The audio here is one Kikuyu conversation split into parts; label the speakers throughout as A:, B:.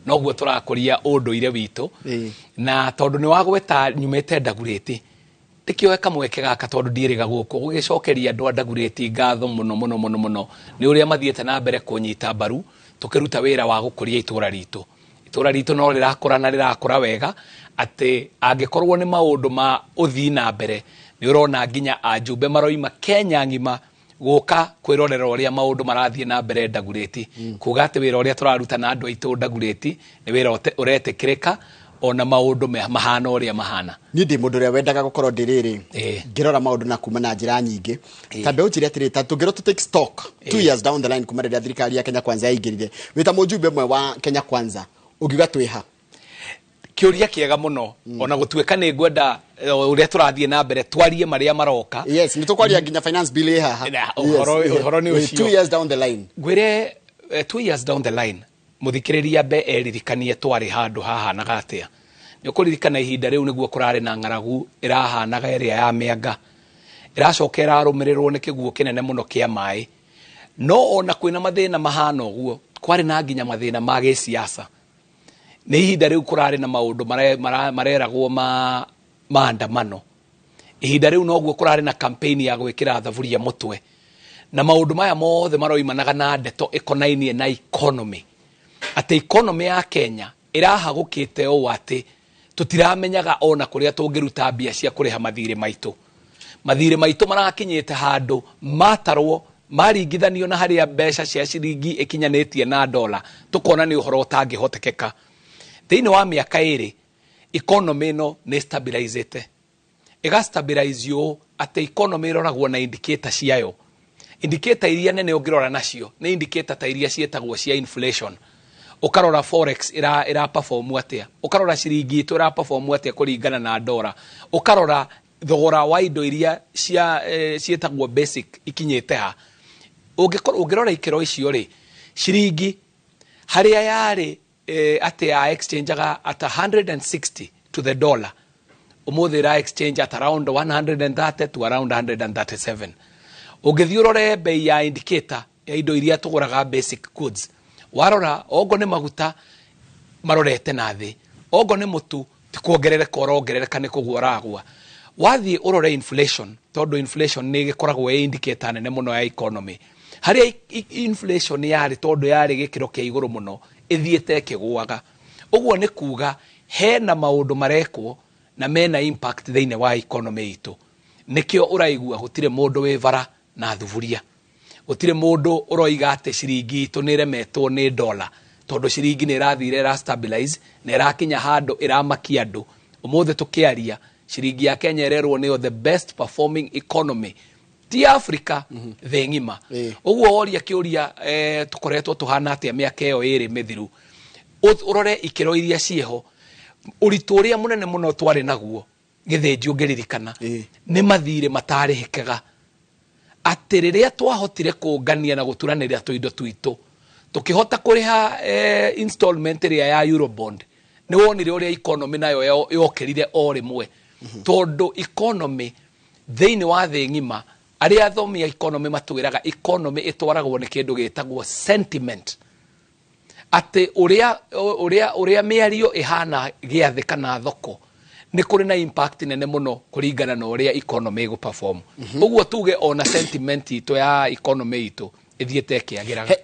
A: Noguo tũrakũria ũndũire witũ. Na tondũ nĩ wagweta nyumĩte Ndagurĩti, ndĩkĩoe kamweke gaka tondũ ndiĩrĩga gũkũ gũgĩcokeria andũ a Ndagurĩti ngatho mũno mũno mũno mũno nĩ ũrĩa mathiĩte na mbere kũnyita mbaru tũkĩruta wĩra wa gũkũria itũra ritũ. Itũra ritũ no rĩrakũra na rĩrakũra wega, atĩ angĩkorwo nĩ maũndũ ma ũthii na mbere, nĩ ũrona nginya ajumbe maroima Kenya ng'ima gũka kwĩrorera ũrĩa maũndũ marathiĩ na mbere Ndagurĩti, kuga atĩ wĩra ũrĩa tũraruta na andũ aitũ Ndagurĩti nĩ wĩra ũretĩkĩrĩka, ona maũndũ mahana ũrĩa mahana.
B: Niĩ ndĩ mũndũ ũrĩa wendaga gũkorwo ndĩ rĩrĩ ngĩrora maũndũ na kuma na njĩra nyingĩ. Ta mbeũ njĩre atĩrĩ, ta tũngĩrwo tũ take stock 2 years down the line kuma rĩrĩa thirikari ya Kenya Kwanza yaingĩrire, wĩ ta mũjumbe ũmwe wa Kenya Kwanza, ũngiuga twĩ ha?
A: Kĩũria kĩega mũno, ona gũtuĩka nĩ ngwenda ũrĩa tũrathiĩ na mbere twarie marĩa maroka.
B: Yes, nĩ tũkwaria nginya finance bill ĩ haha.
A: Na, ũhoro nĩ ũcio.
B: 2 years down the line.
A: Ngwĩre, 2 years down the line, mũthikĩrĩria mbe eririkanie twarĩ handũ hahanaga atĩa. Nĩ ũkũririkana ihinda rĩu nĩguo kũrarĩ na ng'aragu ĩrahanaga ĩrĩa ya mĩanga, ĩracoka ĩrarũmĩrĩrwo nĩ kĩguũ kĩnene mũno kĩa maĩ. No ona kwĩna mathĩna mahana ũguo, kwarĩ na nginya mathĩna ma gĩsiasa. Nĩ ihinda rĩu kũrarĩ na maũndũ mareragwo ma maandamano. Ihinda rĩu noguo kũrarĩ na campaign ya gwĩkĩra thaburia mũtwe, na maũndũ maya mothe maroimanaga na ndeto ĩkonainie na economy, atĩ economy ya Kenya ĩrahagũkĩte ũũ atĩ tũtiramenyaga ona kũrĩa tũngĩruta mbia cia kũrĩha mathirĩ maitũ. Mathirĩ maitũ marakinyĩte handũ matarwo maringithanio na harĩa mbeca cia ciringi ĩkinyanĩtie na dola, tũkona nĩ ũhoro ũtangĩhotekeka. Thĩinĩ wa mĩaka 2, economy ĩno nĩ stabilizĩte, ĩga stabilize ũũ atĩ economy ĩroragwo na indicator ciayo. Indicator iria nene ũngĩrora nacio nĩ indicator ta iria ciĩtagwo cia inflation, ũkarora forex ĩra perform atĩa, ũkarora ciringi itũ ĩra perform atĩa kũringana na dola, ũkarora thogora wa indo iria cia ciĩtagwo basic ikinyĩte ha. Ũngĩkorwo ũngĩrora ikĩro icio rĩ, ciringi harĩa yarĩ atĩ ya exchangeaga at 160 to the dollar, ũmũthĩ ĩra exchange at around 130 to around 137. Ũngĩthiĩ ũrore bei ya indicator ya indo iria tũgũraga, basic goods, warora ongo nĩ maguta marorete na thĩ, ongo nĩ mũtu ti kuongerereka ũrongerereka, nĩ kũgua ũragua. Wathiĩ ũrore inflation, tondũ inflation nĩ ĩgĩkoragwo ĩ indicator nene mũno ya economy, harĩa inflation yarĩ, tondũ yarĩ gĩkĩro kĩa igũrũ mũno, ĩthiĩte ĩkĩgũaga. Ũguo nĩ kuga hena maũndũ marekwo na mena impact thĩinĩ wa economy itũ. Nĩkĩo ũraigua gũtirĩ mũndũ wĩ bara na thuburia, gũtirĩ mũndũ ũroiga atĩ ciringi itũ nĩ ĩremetwo nĩ dola, tondũ ciringi nĩ ĩrathire ĩra stabilize na ĩrakinya handũ ĩramakia andũ. Ũmũthĩ tũkĩaria, ciringi ya Kenya ĩrerwo nĩyo the best performing economy ti Africa, thĩ ng'ima. Ũguo woria kĩũria, tũkoretwo tũhana atĩa mĩaka ĩyo 2 mĩthiru, ũrore ikĩro iria ciĩho, ũritũ ũrĩa mũnene mũno twarĩ naguo gĩthĩnji ũngĩririkana nĩ mathirĩ matarĩhĩkaga, atĩ rĩrĩa twahotire kũngania na gũturanĩra tũindo twitũ tũkĩhota kũrĩha installment ĩrĩa ya Eurobond, nĩ wonire ũrĩa economy nayo yokĩrire o rĩmwe, tondũ economy thĩinĩ wa thĩ ng'ima, arĩa athomi a economy matwĩraga economy ĩtwaragwo nĩ kĩndũ gĩtagwo sentiment, atĩ ũrĩa mĩario ĩhana gĩathĩ kana thoko nĩ kũrĩ na impact nene mũno kũringana na ũrĩa economy ĩgũ perform. Ũguo tuge ona sentiment itũ ya economy itũ ĩthiĩte ĩkĩagĩraga.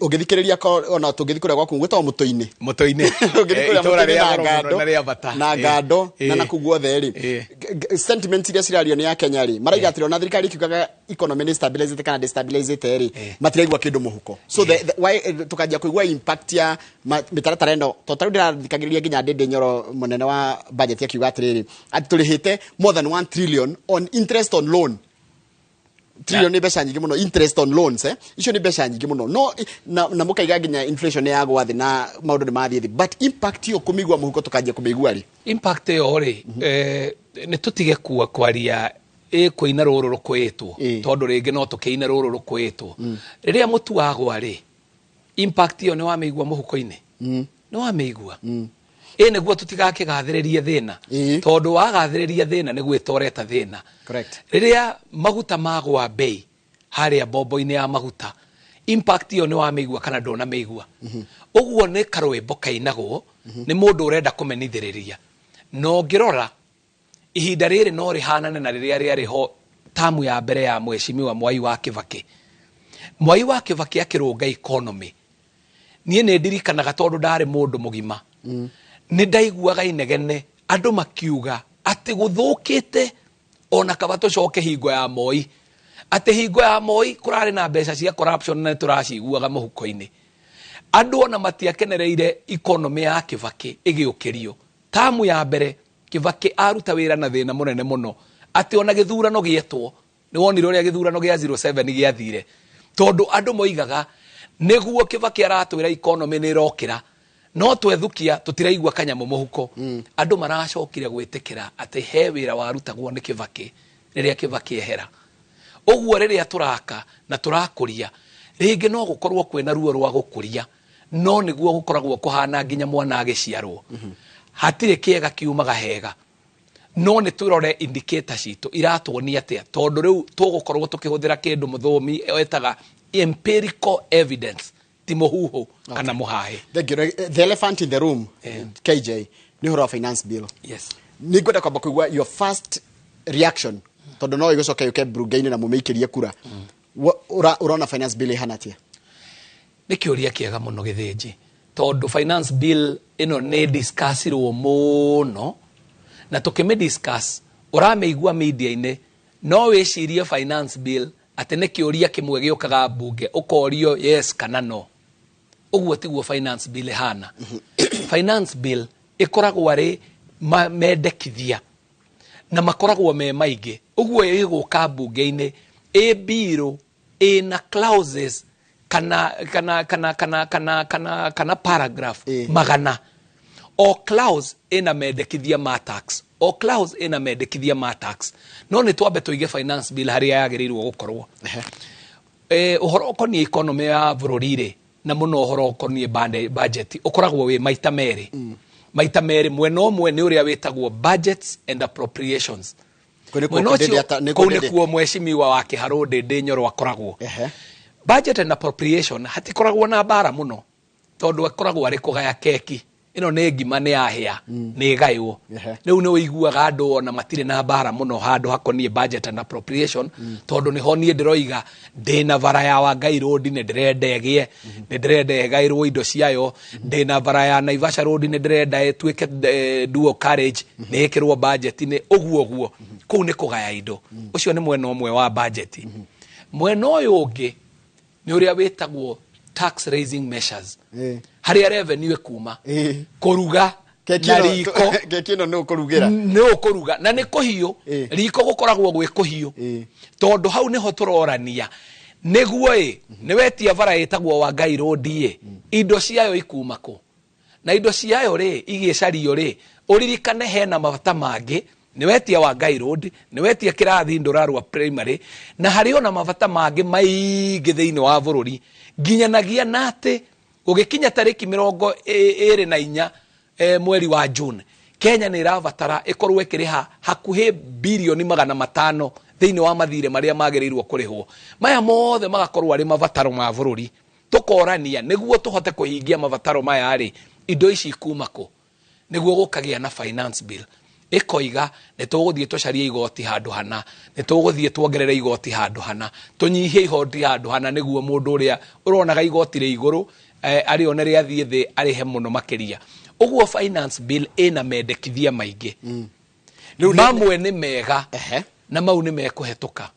B: Ũngĩthikĩrĩria ona tũngĩthiĩ kũrĩa gwaku gwĩtagwo Mũtũ-inĩ.
A: Mũtũ-inĩ.
B: Ũngĩthiĩ kũrĩa
A: itũũra
B: Mũtũ-inĩ
A: rĩa
B: na
A: goro mũno
B: Ngando
A: na rĩa bata.
B: na Ngando na nakũu guothe rĩ, sentiment iria cirario nĩ ya Kenya rĩ, maraiga atĩrĩ ona thirikari ikiugaga economy nĩ stabilizĩte kana destabilizĩte rĩ, matiraigua kĩndũ mũhuko. So why tukanjia kũigua impact ya mĩtaratara ĩno, to tarĩu ndĩrathikagĩrĩria nginya Ndĩndĩ Nyoro, mũnene wa budget, akiuga atĩrĩrĩ atĩ tũrĩhĩte more than 1 trillion on interest on loan. Trillion nĩ mbeca nyingĩ mũno, interest on loans, icio nĩ mbeca nyingĩ mũno. No na mũkaiga nginya inflation nĩ yagwa thĩ na maũndũ nĩ mathiĩ thĩ, but impact ĩyo kũmĩigua mũhuko tũkanjia kũmĩigua rĩ?
A: Impact ĩyo rĩ, nĩ tũtige kwaria ĩkũina rũrũ rũkũĩtwo, tondũ rĩngĩ no tũkĩine rũrũ rũkũĩtwo. Rĩrĩa mũtu wagwa rĩ, impact ĩyo nĩ wamĩigua mũhuko-inĩ, nĩ wamĩigua. Ĩ nĩguo tũtigakĩgathĩrĩrie thĩna, tondũ wagathĩrĩria thĩna nĩ gwĩtoreta thĩna. Rĩrĩa maguta magwa bei harĩa mbombo-inĩ ya maguta, Impact ĩyo nĩ wamĩigua kana ndũnamĩigua? Ũguo nĩ karwĩmbo kainagwo nĩ mũndũ ũrenda kũmenithĩrĩria. Na ũngĩrora ihinda rĩrĩ no rĩhanane na rĩrĩa rĩarĩ ho tamu ya mbere ya Mheshimiwa Mwai wa Kibaki. Mwai wa Kibaki akĩrũnga economy, niĩ nĩ ndirikanaga tondũ ndarĩ mũndũ mũgima, nĩ ndaiguaga inegene andũ makiuga atĩ gũthũkĩte ona kaba tũcoke hingo ya Moi, atĩ hingo ya Moi kũrarĩ na mbeca cia corruption na nĩ tũraciguaga mũhuko-inĩ. Andũ ona matiakenereire economy ya Kibaki ĩgĩũkĩrio. Tamu ya mbere Kibaki aruta wĩra na thĩna mũnene mũno, atĩ ona gĩthurano gĩetwo, nĩ wonire ũrĩa gĩthurano gĩa 07 gĩathire, tondũ andũ moigaga nĩguo Kibaki aratwĩra economy nĩ ĩrokĩra, no twethukia tũtiraigua kanyamũ mũhuko. Andũ maracokire gwĩtĩkĩra atĩ he wĩra warutagwo nĩ Kibaki rĩrĩa Kibaki ehera. Ũguo rĩrĩa tũraka na tũrakũria, rĩngĩ no gũkorwo kwĩna ruo rwa gũkũria, no nĩguo gũkoragwo kũhana nginya mwana agĩciarwo. Hatirĩ kĩega kiumaga hega, no nĩ tũrore indicator citũ iratuonia atĩa, tondũ rĩu tũgũkorwo tũkĩhũthĩra kĩndũ mũthomi etaga empirical evidence, ti mũhuhu kana mũhahe.
B: Thank you. The elephant in the room, KJ, nĩ ũhoro wa finance bill. Nĩ ngwenda kwamba kũigua your first reaction, tondũ no ĩgũcoka yũke mbunge-inĩ na mũmĩikĩrie kura. Ũrona finance bill ĩhana atĩa?
A: Nĩ kĩũria kĩega mũno, Gĩthĩnji, tondũ finance bill ĩno nĩ discussirwo mũno, na tũkĩmĩ discuss ũramĩigua media-inĩ, no wĩcirie finance bill atĩ nĩ kĩũria kĩmwe gĩũkaga mbunge ũkorio yes kana no. Ũguo tiguo finance bill ĩhana. Finance bill ĩkoragwo arĩ mendekithia na makoragwo me maingĩ. Ũguo ĩgũka mbunge-inĩ ĩ bill ĩna clauses kana paragraph magana. O clause ĩna mendekithia ma tax, o clause ĩna mendekithia ma tax. No nĩ twambe tũige finance bill harĩa yagĩrĩirwo gũkorwo. Ũhoro ũkoniĩ economy ya bũrũri rĩ, na mũno ũhoro ũkoniĩ budget, ũkoragwo wĩ maita merĩ. Maita merĩ, mwena ũmwe nĩ ũrĩa wĩtagwo budgets and appropriations.
B: Kũu nĩkuo
A: Mwena ũcio,
B: nĩkuo
A: kũu nĩkuo mheshimiwa wa Kĩharũ Ndĩndĩ Nyoro akoragwo. Budget and appropriation hatikoragwo na mbara mũno, tondũ akoragwo arĩ kũgaya keki. Ĩno nĩ ngima, nĩ yahĩa, nĩ ĩgaywo. Rĩu nĩ ũiguaga andũ ona matirĩ na mbara mũno handũ hakoniĩ budget and appropriation, tondũ nĩho niĩ ndĩroiga ndĩna bara ya Wangai Road nĩ ndĩrenda ĩgĩe, nĩ ndĩrenda ĩgaĩrwo indo ciayo, ndĩna bara ya Naivasha Road nĩ ndĩrenda ĩtuĩke dual carriage, nĩ ĩkĩrwo budget-inĩ, ũguo ũguo. Kũu nĩ kũgaya indo. Ũcio nĩ mwena ũmwe wa budget. Mwena ũyũ ũngĩ nĩ ũrĩa wĩtagwo tax raising measures, harĩa revenue ĩkuma, kũruga
B: Keki
A: na
B: ĩno
A: riko.
B: Keki ĩno nĩ ũkũrugĩra.
A: Nĩ ũkũruga na nĩ kũhiũ. Riko gũkoragwo gwĩ kũhiũ, tondũ hau nĩho tũrorania nĩguo ĩ nĩ wetia bara ĩtagwo Wangai Road ĩ, indo ciayo ikuma kũ, na indo ciayo rĩ igĩcario rĩ, ũririkane hena mabata mangĩ. Nĩ wetia Wangai Road, nĩ wetia kĩrathi Ndũrarua primary, na harĩ ona mabata mangĩ maingĩ thĩinĩ wa bũrũri, nginyanagia na atĩ gũgĩkinya tarĩki 24 mweri wa June, Kenya nĩ ĩrabatara ĩkorwo ĩkĩrĩha hakuhĩ birioni 500 thĩinĩ wa mathirĩ marĩa magĩrĩirwo kũrĩhwo. Maya mothe magakorwo arĩ mabataro ma bũrũri. Tũkorania nĩguo tũhote kũhingia mabataro maya rĩ, indo ici ikuma kũ, nĩguo gũkagĩa na finance bill ĩkoiga nĩ tũgũthiĩ tũcarie igoti handũ hana, nĩ tũgũthiĩ tuongerere igoti handũ hana, tũnyihie igoti handũ hana, nĩguo mũndũ ũrĩa ũronaga igoti rĩ igũrũ arĩone rĩathiĩ thĩ arĩhe mũno makĩria. Ũguo finance bill ĩna mendekithia maingĩ.
B: Rĩu
A: Mamwe nĩ mega na mau nĩ mekũhetũka.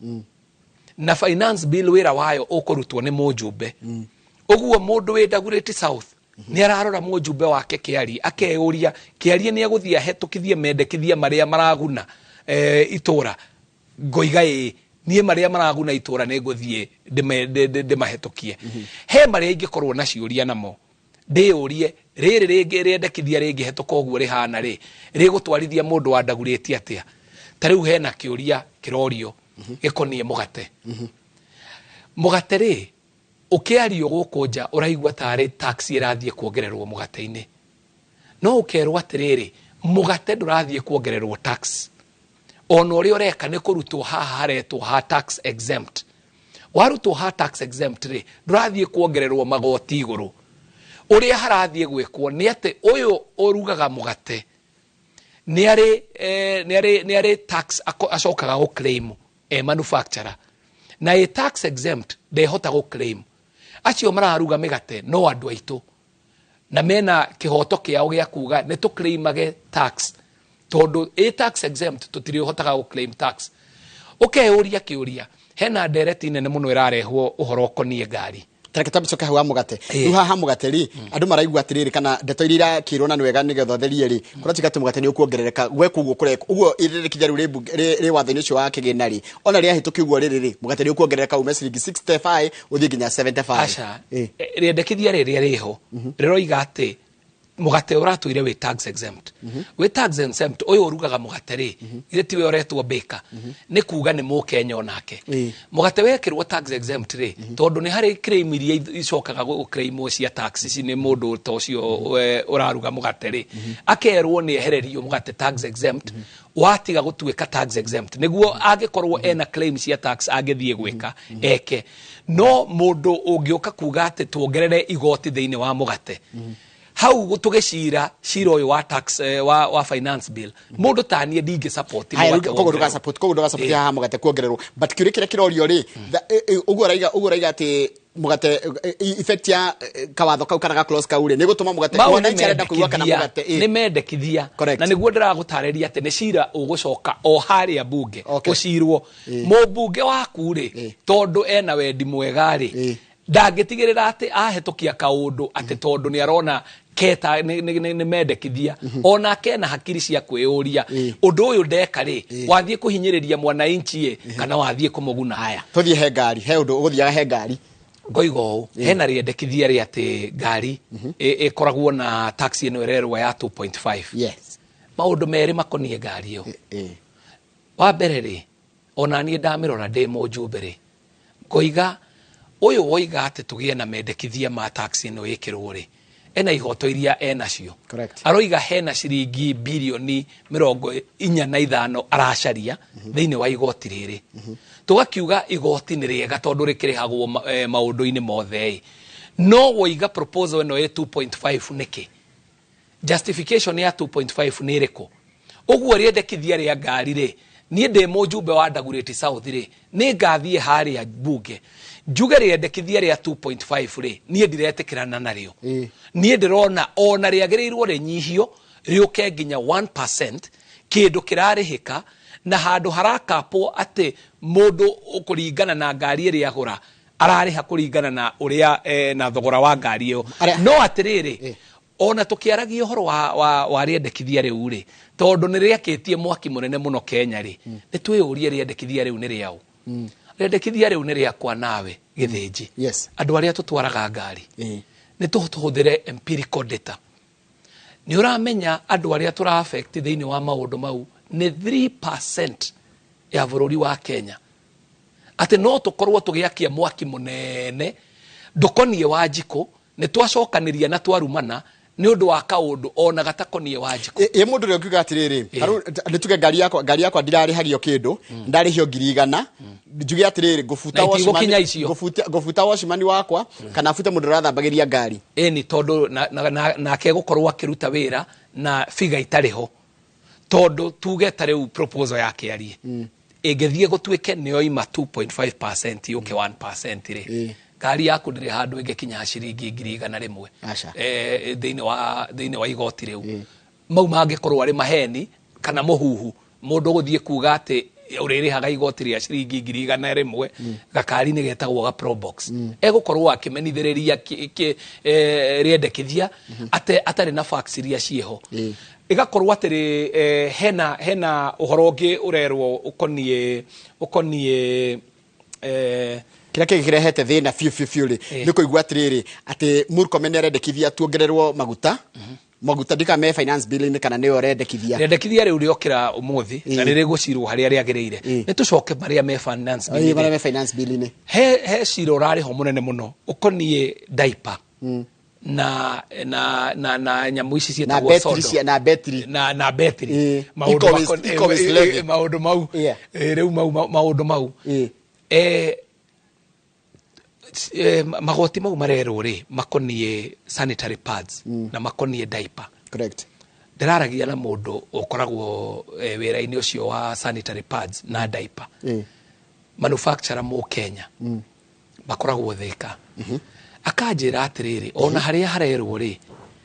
A: Na finance bill wĩra wayo ũkũrutwo nĩ mũjumbe. Ũguo mũndũ wĩ Dagoretti South nĩ ararora mũjumbe wake Kĩarie, akeyũria Kĩarie nĩ egũthiĩ ahetũkithie mendekithia marĩa maraguna itũra. Ngoiga ĩĩ, niĩ marĩa maraguna itũra nĩ ngũthiĩ ndĩmahetũkie. He marĩa ingĩkorwo na ciũria namo ndĩyũrie, rĩrĩ rĩngĩ rĩendekithia rĩngĩhetũka ũguo rĩhana rĩ, rĩgũtwarithia mũndũ wa Dagoretti atĩa? Ta rĩu hena kĩũria kĩrorio gĩkoniĩ mũgate. Mũgate rĩ, ũkĩario gũkũ nja ũraigua tarĩ tax ĩrathiĩ kuongererwo mũgate-inĩ, no ũkerwo atĩrĩrĩ, mũgate ndũrathiĩ kuongererwo tax, ona ũrĩa ũreka nĩ kũrutwo haha haretwo ha tax exempt. Warutwo ha tax exempt rĩ, ndũrathiĩ kuongererwo magoti igũrũ. Ũrĩa harathiĩ gwĩkwo nĩ atĩ ũyũ ũrugaga mũgate nĩ arĩ tax acokaga gũ claim e manufacturer, na ĩ tax exempt ndehota gũ claim. Acio mararuga mĩgate no andũ aitũ na mena kĩhoto kĩao gĩa kuga nĩ tũ claimage tax, tondũ ĩ tax exempt tũtirĩhotaga gũ claim tax. Ũkeyũria kĩũria, hena ndereti nene mũno ĩrarehwo ũhoro ũkoniĩ ngari.
B: Tareke twambe coke hau ha mũgate. Rĩu haha mũgate rĩ, andũ maraigua atĩrĩrĩ, kana ndeto iria irakĩrwo na nĩ wega nĩgetha ũtherie rĩ, kũratuĩka atĩ mũgate nĩ ũkuongerereka gwekwo ũguo kũrekwo ũguo. Irĩrĩkithia rĩu rĩ watho-inĩ ũcio wa kĩgĩna rĩ, ona rĩahĩtũkio ũguo rĩrĩ rĩ, mũgate nĩ ũkuongerereka ume ciringi 65 ũthiĩ nginya 75.
A: Aca. Rĩendekithia rĩrĩa rĩho rĩroiga atĩ mũgate ũratũire wĩ tax exempt, wĩ tax exempt. Ũyũ ũrugaga mũgate rĩ, githĩ tiwe ũretwo baker? Nĩ kuga nĩ mũkenya onake. Mũgate wekĩrwo tax exempt rĩ, tondũ nĩ harĩ claim iria icokaga gũclaimwo cia tax ici nĩ mũndũ ta ũcio ũraruga mũgate rĩ, akerwo nĩ ehererio mũgate tax exempt, watiga gũtuĩka tax exempt, nĩguo angĩkorwo ena claim cia tax angĩthiĩ gwĩka eke. No mũndũ ũngĩũka kuga atĩ tuongerere igoti thĩinĩ wa mũgate hau, tũgĩcira cira ũyũ wa tax wa finance bill, mũndũ ta niĩ ndingĩ support
B: Haya,
A: mũgate
B: rĩu koguo
A: wongererwo.
B: Ndũga support, koguo ndũga support haha mũgate kuongererwo, but kĩũria kĩrĩa kĩrorio rĩ, ũguo ũraiga atĩ mũgate effect ya kawatho kau kana ga clause kau rĩ, nĩ gũtũma mũgate
A: Mau nĩ
B: mwananchi arenda kũigua kana
A: mendekithia.
B: mũgate
A: Nĩ mendekithia.
B: Correct.
A: Na nĩguo ndĩragũtarĩria atĩ nĩ cira ũgũcoka o harĩa bunge ũcirwo. Mũmbunge waku rĩ, tondũ ena wendi mwega rĩ, ndangĩtigĩrĩra atĩ ahĩtũkia kaũndũ atĩ tondũ nĩ arona keta nĩ mendekithia, ona kena hakiri cia kwĩyũria, ũndũ ũyũ ndeka rĩ, wathiĩ kũhinyĩrĩria mwananchi ĩ kana wathiĩ kũmũguna?
B: Haya, tũthiĩ he ngari, he ũndũ ũgũthiaga he ngari.
A: Ngoiga ũũ, hena rĩendekithia rĩa atĩ ngari ĩkoragwo na tax ĩno ĩrerwo ya 2.5. Maũndũ merĩ makoniĩ ngari ĩyo. Wa mbere rĩ, ona niĩ ndamĩrora ndĩ mũjumbe rĩ, ngoiga ũyũ woiga atĩ tũgĩe na mendekithia ma tax ĩno ĩkĩrwo rĩ, ena ihoto iria enacio. Aroiga hena ciringi birioni 45 aracaria thĩinĩ wa igoti rĩrĩ. Tũgakiuga igoti nĩ rĩega tondũ rĩkĩrĩhagwo maũndũ-inĩ mothe ĩ, no woiga proposal ĩno ĩ 2.5 nĩkĩ? Justification ya 2.5 nĩ ĩrĩkũ? Ũguo rĩendekithia rĩa ngari rĩ, niĩ ndĩ mũjumbe wa Dagoretti South rĩ, nĩ ngathiĩ harĩa bunge njuge rĩendekithia rĩa 2.5 rĩ, niĩ ndiretĩkĩrana narĩo. Niĩ ndĩrona ona rĩagĩrĩirwo rĩnyihio rĩũke nginya 1%, kĩndũ kĩrarĩhĩka na handũ harakapwo atĩ mũndũ kũringana na ngari ĩrĩa agũra ararĩha kũringana na ũrĩa na thogora wa ngari ĩyo. No atĩrĩrĩ, ona tũkĩaragia ũhoro wa rĩendekithia rĩu rĩ, tondũ nĩ rĩakĩtie mwaki mũnene mũno Kenya rĩ, nĩ twĩyũrie rĩendekithia rĩu nĩ rĩaũ? Rĩendekithia rĩu nĩ rĩakwa nawe Gĩthĩnji, andũ arĩa tũtwaraga ngari. Nĩ tũhũthĩre empirical data. Nĩ ũramenya andũ arĩa tũra affect thĩinĩ wa maũndũ mau nĩ 3% ya bũrũri wa Kenya, atĩ no tũkorwo tũgĩakia mwaki mũnene ndũkoniĩ wa njikũ, nĩ twacokanĩria na twarumana nĩ ũndũ wa kaũndũ ona gatakoniĩ wa njikũ.
B: Ĩ mũndũ ũrĩa ũkiuga atĩrĩrĩ, tarĩu nĩ tuge ngari yakwa ndirarĩhagio kĩndũ, ndarĩhio 100,000, njuge atĩrĩrĩ, ngũbuta
A: Na itigũkinya
B: watchman-
A: icio.
B: Ngũbuta watchman wakwa kana bute mũndũ ũrathambagĩria ngari.
A: Ĩni, tondũ nake gũkorwo akĩruta wĩra na figa itarĩ ho, tondũ tuge ta rĩu proposal ya kĩarie ĩngĩthiĩ gũtuĩke nĩyoima 2.5% yũke 1% rĩ, ngari yaku ndĩrĩ handũ ĩngĩkinya ciringi 100,000.
B: Aca.
A: Thĩinĩ wa igoti rĩu mau mangĩkorwo arĩ maheni kana mũhuhu, mũndũ gũthiĩ kuga atĩ ũrĩrĩhaga igoti rĩa ciringi 100,000 gakari-inĩ getagwo ga Probox, egũkorwo akĩmenithĩrĩria rĩendekithia atarĩ na facts iria ciĩho. Ĩgakorwo atĩrĩ, hena ũhoro ũngĩ ũrerwo ũkoniĩ
B: Kĩrĩa kĩngĩ kĩrehete thĩna biũ biũ biũ rĩ, nĩ kũigua atĩrĩrĩ, atĩ Murkomen nĩ arendekithia tuongererwo maguta, ndika me finance bill-inĩ kana nĩwe ũrendekithia.
A: Rĩendekithia rĩu rĩokĩra ũmũthĩ na nĩ rĩgũcirwo harĩa rĩagĩrĩire. Nĩ tũcoke marĩa me finance bill.
B: Marĩa me finance bill-inĩ.
A: He cira ũrarĩ ho mũnene mũno ũkoniĩ diaper na nyamũ ici
B: na
A: ciĩtagwo
B: betri
A: sodo.
B: Na betri.
A: Na betri. Maũndũ
B: Eco-waste levy.
A: Maũndũ mau. Rĩu mau maũndũ mau. Magoti mau marerwo rĩ makoniĩ sanitary pads na makoniĩ diaper. Ndĩraragia na mũndũ ũkoragwo wĩra-inĩ ũcio wa sanitary pads na diaper, manufacturer mũ Kenya, makoragwo Thika. Akanjĩra atĩrĩrĩ, ona harĩa harerwo rĩ,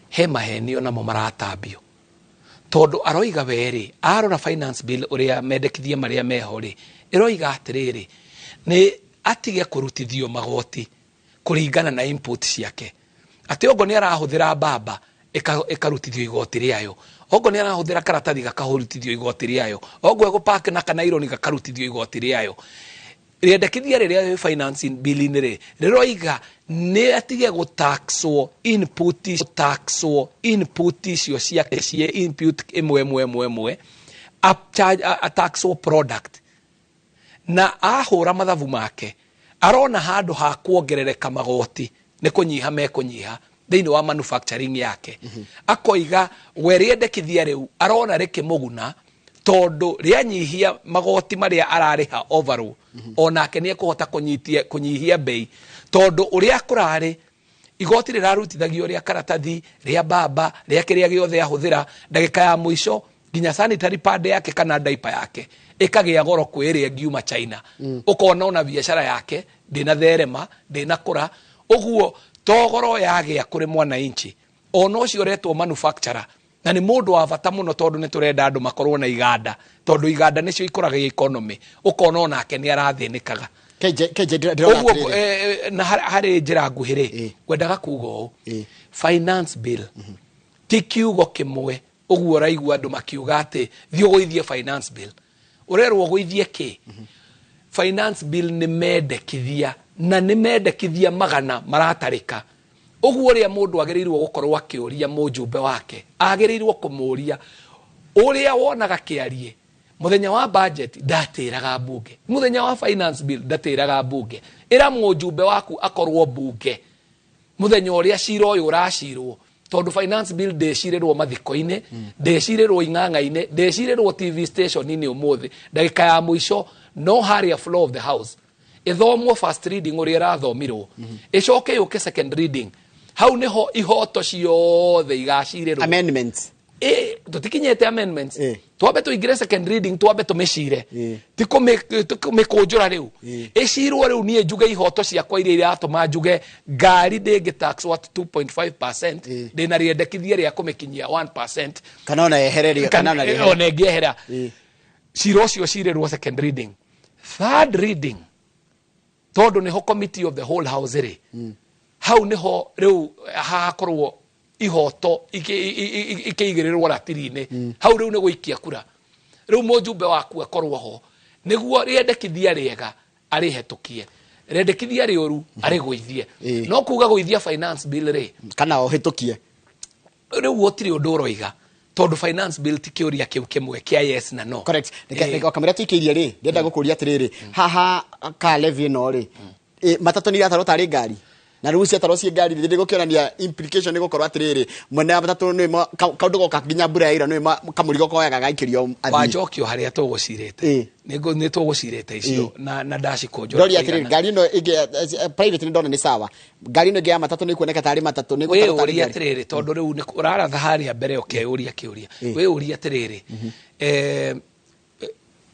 A: he mahenio namo maratambio, tondũ aroiga werĩ arora finance bill ũrĩa mendekithia marĩa meho rĩ, ĩroiga atĩrĩrĩ, nĩ atige kũrutithio magoti kũringana na input ciake, atĩ ongo nĩ arahũthĩra mbamba ĩkarutithio igoti rĩayo, ongo nĩ arahũthĩra karatathi gakarutithio igoti rĩayo, ongo egũpaki na kanaironi gakarutithio igoti rĩayo. Rĩendekithia rĩrĩa rĩ finance bill-inĩ rĩ, rĩroiga nĩ atige gũtaxwo input, taxwo input icio ciake ciĩ input ĩmwe ĩmwe ĩmwe ĩmwe, ataxwo product. Na ahũra mathabu make arona handũ ha kuongerereka magoti nĩ kũnyiha mekũnyiha thĩinĩ wa manufacturing yake. Akoiga we rĩendekithia rĩu arona rĩkĩmũguna, tondũ rĩanyihia magoti marĩa ararĩha overall, onake nĩ ekũhota kũnyihia bei, tondũ ũrĩa kũrarĩ igoti rĩrarutithagio rĩa karatathi, rĩa mbamba, rĩa kĩrĩa gĩothe ahũthĩra, ndagĩka ya mũico nginya sanitary pad yake kana diaper yake ĩkagĩa goro kwĩ ĩrĩa ĩngiuma China. Ũkona ona biacara yake ndĩnatherema, ndĩnakũra. Ũguo to goro yagĩa kũrĩ mwananchi, ona ũcio ũretwo manufacturer, na nĩ mũndũ wa bata mũno, tondũ nĩ tũrenda andũ makorwo na iganda, tondũ iganda nĩcio ikũragagia economy. Ũkona onake nĩ arathĩnĩkaga.
B: KJ, KJ, ndĩrona
A: ũguo
B: atĩrĩrĩ.
A: Na harĩ njĩra nguhĩ rĩ, ngwendaga kuga ũũ, finance bill ti kiugo kĩmwe ũguo ũraigua andũ makiuga atĩ thiĩ ũgũithie finance bill. Ũrerwo ũgũithie kĩ? Finance bill nĩ mendekithia, na nĩ mendekithia magana maratarĩka. Ũguo ũrĩa mũndũ agĩrĩirwo gũkorwo akĩũria mũjumbe wake, agĩrĩirwo kũmũria ũrĩa wonaga kĩarie mũthenya wa budget ndatĩraga mbunge, mũthenya wa finance bill ndatĩraga mbunge. Ĩra mũjumbe waku akorwo mbunge mũthenya ũrĩa cira ũyũ ũracirwo, tondũ finance bill ndĩcirĩrwo mathiko-inĩ, ndĩcirĩrwo ing'ang'a-inĩ, ndĩcirĩrwo TV station-inĩ ũmũthĩ ndagĩka ya mũico. No harĩa floor of the house ĩthomwo first reading ũrĩa ĩrathomirwo, ĩcoke yũke second reading, hau niho ihoto ciothe igacirĩrwo.
B: Amendments.
A: Tũtikinyĩte amendments. Twambe tũingĩre second reading, twambe tũmĩcire. Ti kũmĩkũnjũra rĩu. Ĩcirwo rĩu niĩ njuge ihoto ciakwa iria iratũma njuge ngari ndĩngĩ tax at 2.5%, ndĩna rĩendekithia rĩa kũmĩkinyia 1%.
B: Kana ona yehererio, kana ona rĩehere.
A: Ona ĩngĩehera. Cira ũcio ũcirĩrwo second reading, third reading, tondũ nĩho committee of the whole house rĩ, hau nĩho rĩu hakorwo ihoto ikĩigĩrĩrwo ratiri-inĩ. Hau rĩu nĩ gũikia kura. Rĩu mũjumbe waku akorwo ho nĩguo rĩendekithia rĩega arĩhetũkie, rĩendekithia rĩũru arĩgũithie. No kuga gũithia finance bill rĩ,
B: kana ũhĩtũkie,
A: rĩu gũtirĩ ũndũ ũroiga, tondũ finance bill ti kĩũria kĩu kĩmwe kĩa yes na no.
B: Correct. Reke kamũira tũikĩirie rĩ, ndĩrenda gũkũria atĩrĩrĩ, haha ka levy ĩno rĩ, matatũ nĩ iratarwo tarĩ ngari, na rĩu ciatarwo ciĩ ngari rĩ, gũkĩonania implication nĩ gũkorwo atĩrĩrĩ, mwene wa matatũ nĩ kaũndũ goka nginya mbura yaura nĩ kamũrigo koyaga gaikĩrio athiĩ.
A: Wanjokio harĩa tũgũcirĩte. Nĩ tũgũcirĩte icio na ndacikũnjũra.
B: Ndoria atĩrĩrĩ, ngari ĩno ĩngĩ private nĩ ndona nĩ sawa, ngari ĩno ĩngĩ ya matatũ nĩ kuoneka tarĩ matatũ nĩ gũtarwo tarĩ
A: Wĩyũrie
B: ngari.
A: atĩrĩrĩ, tondũ rĩu nĩ ũraratha harĩa mbere ũkeyũria kĩũria. Wĩyũrie atĩrĩrĩ,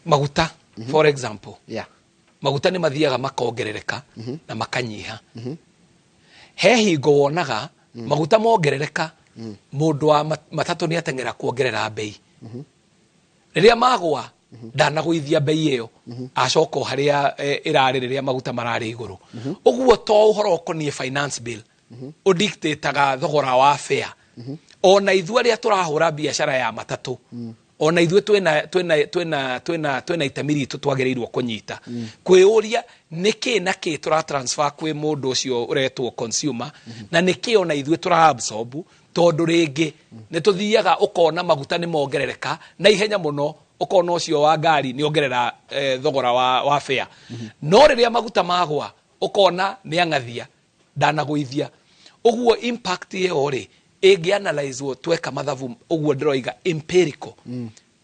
A: maguta for example, maguta nĩ mathiaga makongerereka na makanyiha. He hingo wonaga maguta mongerereka, mũndũ wa matatũ nĩ ateng'era kuongerera bei. Rĩrĩa magwa ndanagũithia bei ĩyo, acoka o harĩa ĩrarĩ rĩrĩa maguta mararĩ igũrũ. Ũguo to ũhoro ũkoniĩ finance bill ũdictataga thogora wa fare, ona ithuĩ arĩa tũrahũra biacara ya matatũ, ona ithuĩ twĩna itemi ritũ twagĩrĩirwo kũnyita, kwĩyũria nĩkĩ na kĩ tũra transfer kwĩ mũndũ ũcio ũretwo consumer, na nĩkĩ ona ithuĩ tũra absorb, tondũ rĩngĩ nĩ tũthiaga ũkona maguta nĩ mongerereka na ihenya mũno, ũkona ũcio wa ngari nĩ ongerera thogora wa fare, no rĩrĩa maguta magwa ũkona nĩ ang'athia ndanagũithia. Ũguo impact ĩyo rĩ ĩngĩ analyzwo tweka mathabu ũguo ndĩroiga empirical,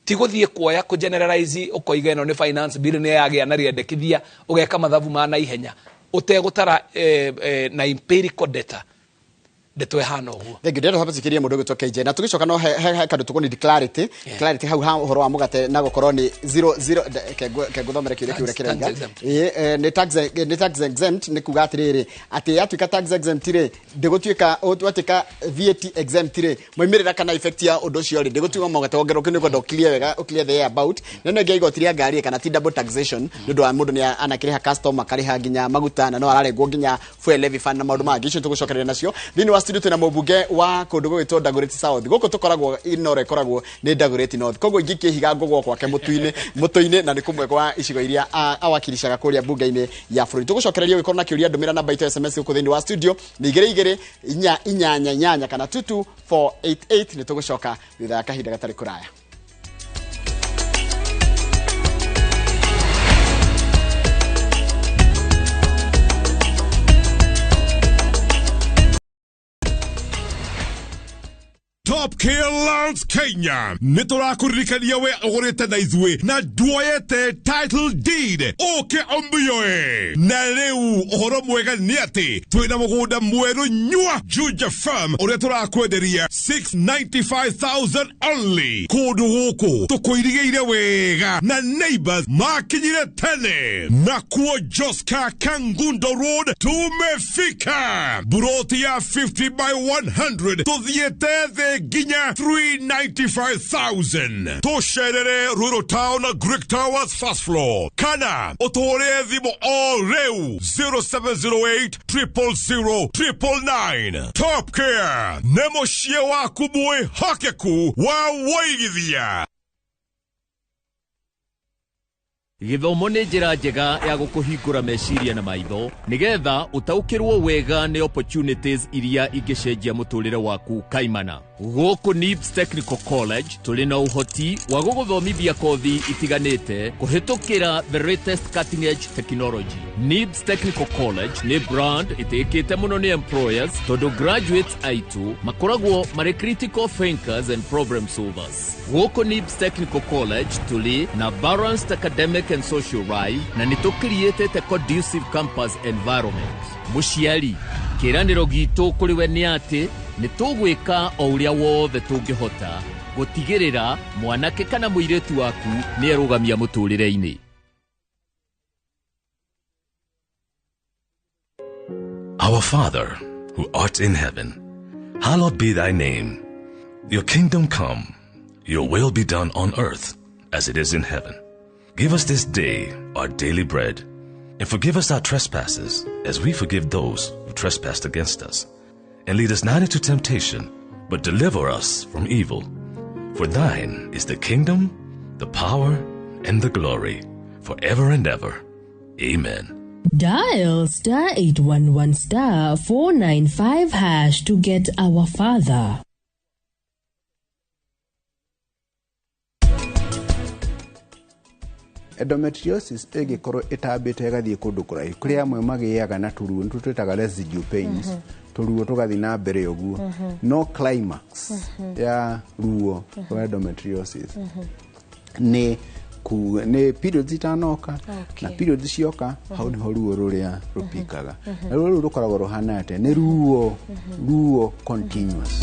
A: ti gũthiĩ kuoya kũ generalize ũkoiga ĩno nĩ finance bill nĩ yagĩa na rĩendekithia, ũgeka mathabu ma naihenya. Ũtegũtara na empirical data ndeto ĩhana ũguo.
B: Thank you. Ndĩrenda twambe mũndũ ũgwĩtwo KJ na tũgĩcoka no he kandũ tũkũ need clarity. Clarity hau ha ũhoro wa mũgate na gũkorwo nĩ 00 ke ngũthomere kĩũria kĩu ũrĩa kĩroiga. Ĩĩ, nĩ tax exempt, nĩ kuga atĩrĩrĩ, atĩ yatuĩka tax exempt rĩ, ndĩgũtuĩka watuĩka VAT exempt rĩ, moimĩrĩra kana effect ya ũndũ ũcio rĩ, ndĩgũtuĩka mũgate wongererwo. Kĩu nĩ kwenda clear wega, clear the air about. Na no ĩngĩ igoti rĩa ngari kana ti double taxation, nĩ ũndũ wa mũndũ nĩ anakĩrĩha custom, akarĩha nginya maguta, na no ararengwo nginya fuel levy fund na maũndũ mangĩ. Icio tũgũcokereria nacio. Thĩinĩ wa studio twĩna mũmbunge wa kũndũ gũgwĩtwo Dagoretti South. Gũkũ tũkoragwo Inooro ĩkoragwo nĩ Dagoretti North, koguo ingĩkĩhiga ngũgwo gwake mũtũ-inĩ, na nĩ kũmwe kwa icigo iria awakiricaga kũrĩa mbunge-inĩ ya bũrũri. Tũgũcokereria ũgĩkorwo na kĩũria, ndũmĩra namba itũ ya SMS gũkũ thĩinĩ wa studio nĩ 22488 kana 22488. Nĩ tũgũcoka thutha wa kahinda gatarĩ kũraya.
C: Top Care Lands Kenya nĩ tũrakũririkania we ũgũrĩte na ithuĩ na nduoyete title deed, ũke ũmioe. Na rĩu ũhoro mwega nĩ atĩ twĩna mũgũnda mwerũ nyua Juja Farm ũrĩa tũrakwenderia 695,000 only. Kũndũ gũkũ tũkũirigĩire wega na neighbors makinyire tene. Nakuo Joska Kangundo Road tumefika, buroti ya 50 by 100 tuthiĩte thĩ nginya 395,000. Tũcerere Ruiru Town, Greek Towers, first floor, kana ũtũhũrĩre thimũ o rĩu 0708 000 999. Top Care nĩ mũciĩ waku mwĩhokeku wa wũigithia.
D: Gĩthomo nĩ njĩra njega ya gũkũhingũra meciria na maitho nĩgetha ũtaũkĩrwo wega nĩ opportunities iria ingĩcenjia mũtũrĩre waku kaimana. Gũkũ NIBS Technical College tũrĩ na ũhoti wa gũgũthomithia kothi itiganĩte kũhĩtũkĩra the latest cutting edge technology. NIBS Technical College nĩ brand ĩtĩkĩte mũno nĩ employers tondũ graduates aitũ makoragwo marĩ critical thinkers and problem solvers. Gũkũ NIBS Technical College tũrĩ na balanced academic and social life na nĩ tũcreatĩte conducive campus environment. Mũciari, kĩĩranĩro gitũ kũrĩ we nĩ atĩ nĩ tũgwĩka o ũrĩa wothe tũngĩhota gũtigĩrĩra mwanake kana mũirĩtu waku nĩ erũgamia mũtũrĩre-inĩ.
E: Our Father, who art in heaven, hallowed be thy name. Your kingdom come, your will be done on earth as it is in heaven. Give us this day our daily bread, and forgive us our trespasses as we forgive those who trespass against us. And lead us not into temptation, but deliver us from evil. For thine is the kingdom, the power, and the glory, forever and ever. Amen.
F: Dial *811*495# to get our Father.
G: Endometriosis ĩngĩkorwo ĩtambĩte ĩgathiĩ kũndũ kũraihu, kũrĩ amwe magĩaga na tũruo nĩ tũtwĩtaga residual pains, tũruo tũgathiĩ na mbere ũguo, no climax ya ruo rwa endometriosis nĩ periods itanoka. Na periods cioka, hau nĩho ruo rũrĩa rũpikaga, na ruo rũu rũkoragwo rũhana atĩa? Nĩ ruo continuous.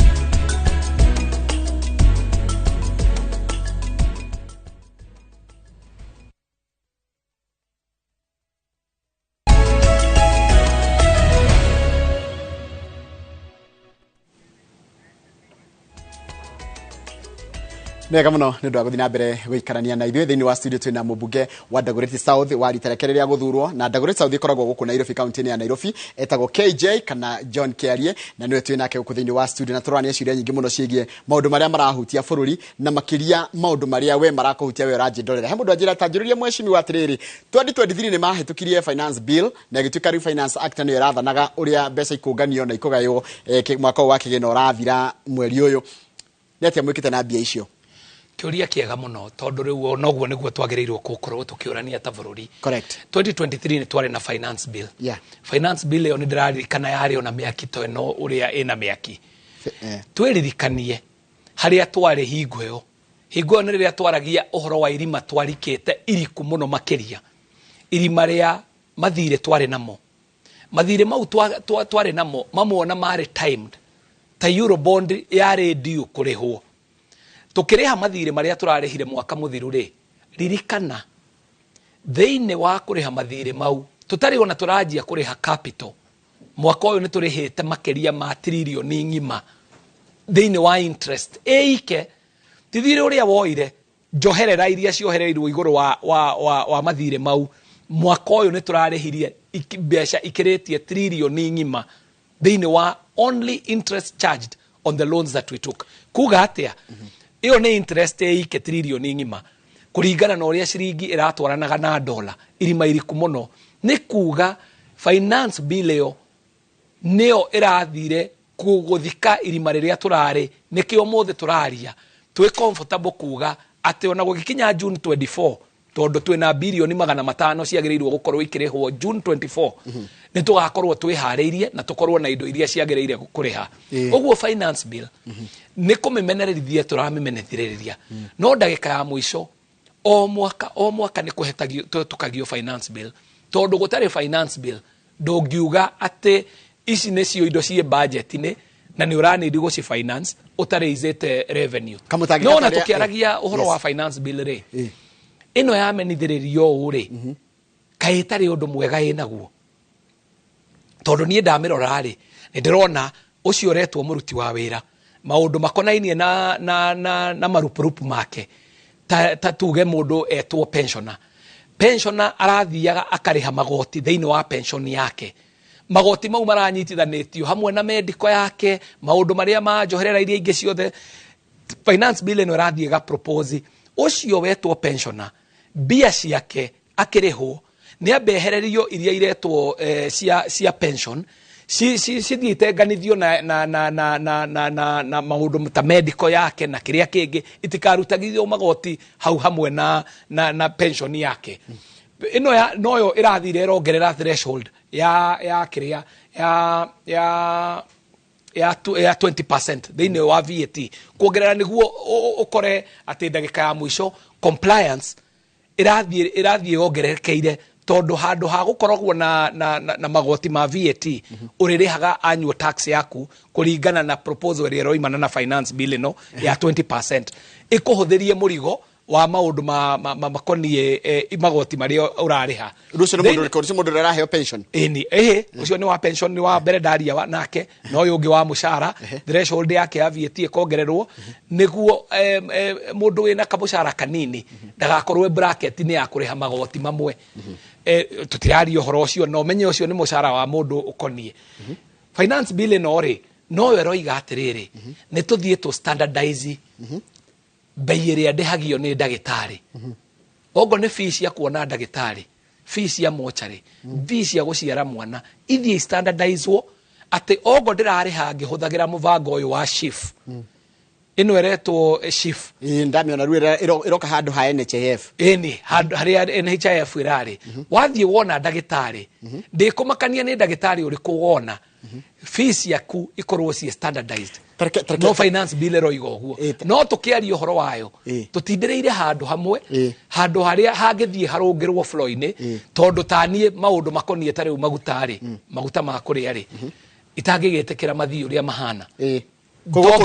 B: Nĩ wega mũno nĩ ũndũ wa gũthiĩ na mbere gũikarania na ithuĩ. Thĩinĩ wa studio twĩna mũmbunge wa Dagoretti South wa rita rĩake rĩrĩa gũthurwo, na Dagoretti South ĩkoragwo gũkũ Nairobi, kaunti-inĩ ya Nairobi, etagwo KJ kana John Kiarie, na nĩwe twĩ nake gũkũ thĩinĩ wa studio, na tũrorania ciũria nyingĩ mũno ciĩgiĩ maũndũ marĩa marahutia bũrũri, na makĩria maũndũ marĩa we marakũhutia we ũranjĩndorera. He mũndũ anjĩra ta njũrĩrie mheshimiwa atĩrĩrĩ, 2023 nĩ mahĩtũkirie finance bill na ĩgĩtuĩka rĩu Finance Act nĩyo ĩrathanaga ũrĩa mbeca ikũnganio na ikũgaywo mwaka ũyũ wa kĩgĩna ũrathira mweri ũyũ. Nĩ atĩa mwĩkĩte na mbia icio?
A: Kĩũria kĩega mũno, tondũ rĩu noguo nĩguo twagĩrĩirwo gũkorwo tũkĩũrania ta bũrũri. 2023 nĩ twarĩ na finance bill. Finance bill ĩyo nĩ ndĩraririkana yarĩ ona mĩaki ta ĩno ũrĩa ĩna mĩaki. Twĩririkanie harĩa twarĩ hingo ĩyo. Hingo ĩyo nĩ rĩrĩa twaragia ũhoro wa irima twarikĩte iriku mũno makĩria, irima rĩa mathirĩ twarĩ namo. Mathirĩ mau twarĩ namo mamwe marĩ timed, ta Eurobond yarĩ due kũrĩhwo. Tũkĩrĩha mathirĩ marĩa tũrarĩhire mwaka mũthiru rĩ, ririkana thĩinĩ wa kũrĩha mathirĩ mau tũtarĩ ona tũranjia kũrĩha capital. Mwaka ũyũ nĩ tũrĩhĩte makĩria ma tririoni ng'ima thĩinĩ wa interest ĩike ti thirĩ ũrĩa woire, njoherera iria ciohereirwo igũrũ wa mathirĩ mau. Mwaka ũyũ nĩ tũrarĩhirie mbeca ikĩrĩtie tririoni ng'ima thĩinĩ wa only interest charged on the loans that we took. Kuga atĩa? Ĩyo nĩ interest ĩike tririoni ng'ima kũringana na ũrĩa ciringi ĩratwaranaga na dola irima iriku mũno. Nĩ kuga finance bill ĩyo nĩyo ĩrathire gũthika irima rĩrĩa tũrarĩ. Nĩkĩo ũmũthĩ tũraria twĩ comfortable kuga atĩ ona gũgĩkinya June 24, tondũ twĩna birioni 500 ciagĩrĩirwo gũkorwo ikĩrĩhwo June 24, nĩ tũgakorwo twĩharĩirie na tũkorwo na indo iria ciagĩrĩire kũrĩha. Ũguo finance bill nĩ kũmĩmenerithia tũramĩmenereria, no ndagĩka ya mũico o mwaka nĩ kũhetagio finance bill, tondũ gũtarĩ finance bill ndũngiuga atĩ ici nĩcio indo ciĩ budget-inĩ na nĩ ũranidi gũci finance ũtarĩizĩte revenue. No na tũkĩaragia ũhoro wa finance bill rĩ, ĩno yamenithĩrĩrio ũũ rĩ, kaĩ ĩtarĩ ũndũ mwega ĩnaguo? Tondũ niĩ ndamĩrora rĩ, nĩ ndĩrona ũcio ũretwo mũruti wa wĩra maũndũ makonainie na marupurupu make, ta tuge mũndũ etwo pensioner. Pensioner arathiaga akarĩha magoti thĩinĩ wa pension yake. Magoti mau maranyitithanĩtio hamwe na medical yake, maũndũ marĩa ma njoherera iria ingĩ ciothe. Finance bill ĩno ĩrathiĩ ĩga propose ũcio wetwo pensioner mbia ciake akĩrĩhwo nĩ ambehererio iria iretwo cia pension cithiĩ itenganithio na maũndũ ta medical yake na kĩrĩa kĩngĩ, itikarutagithio magoti hau hamwe na pension yake. Ĩno noyo ĩrathire ĩrongerera threshold ya kĩrĩa ya 20% thĩinĩ wa VAT kuongerera, nĩguo ũkore atĩ ndagĩka ya mũico compliance ĩrathiĩ yongererekeire, tondũ handũ ha gũkoragwo na magoti ma VAT ũrĩrĩhaga annual tax yaku kũringana na proposal ĩrĩa ĩroimana na finance bill ĩno ya 20%, ĩkũhũthĩrie mũrigo wa maũndũ makoniĩ magoti marĩa ũrarĩha.
B: Ũcio nĩ mũndũ ũraheo pension?
A: Ĩni, ĩhĩ, ũcio nĩ wa pension, nĩ wa mbere ndaria nake, na ũyũ ũngĩ wa mũcara, threshold yake ya VAT ĩkongererwo nĩguo mũndũ wĩna kamũcara kanini ndagakorwo bracket-inĩ ya kũrĩha magoti mamwe. Tũtiraria ũhoro ũcio, na ũmenye ũcio nĩ mũcara wa mũndũ ũkoniĩ. Finance bill ĩno rĩ, noyo ĩroiga atĩrĩrĩ, nĩ tũthiĩ tũ standardize bei ĩrĩa ndĩhagio nĩ ndagĩtarĩ. Ogo nĩ fee cia kuona ndagĩtarĩ, fee cia mocarĩ, fee cia gũciara mwana, ithiĩ standardizwo atĩ ogo ndĩrarĩha ngĩhũthagĩra mũbango ũyũ wa SHIF. Ĩno ĩretwo SHIF.
B: Ĩĩ, ndamĩona rĩu ĩroka handũ ha NHIF.
A: Ĩni, handũ harĩa NHIF ĩrarĩ. Wathiĩ wona ndagĩtarĩ, ndĩkũmakania nĩ ndagĩtarĩ ũrĩkũ wona, fee ciaku ikorwo ciĩ standardized. No finance bill ĩroiga ũguo. No tũkĩaria ũhoro wayo, tũtindĩrĩire handũ hamwe, handũ harĩa hangĩthiĩ harũngĩrwo floor-inĩ, tondũ ta niĩ maũndũ makoniĩ ta rĩu maguta rĩ, maguta ma kũrĩa rĩ, itangĩgĩtĩkĩra mathiĩ ũrĩa mahana.
B: Gwĩ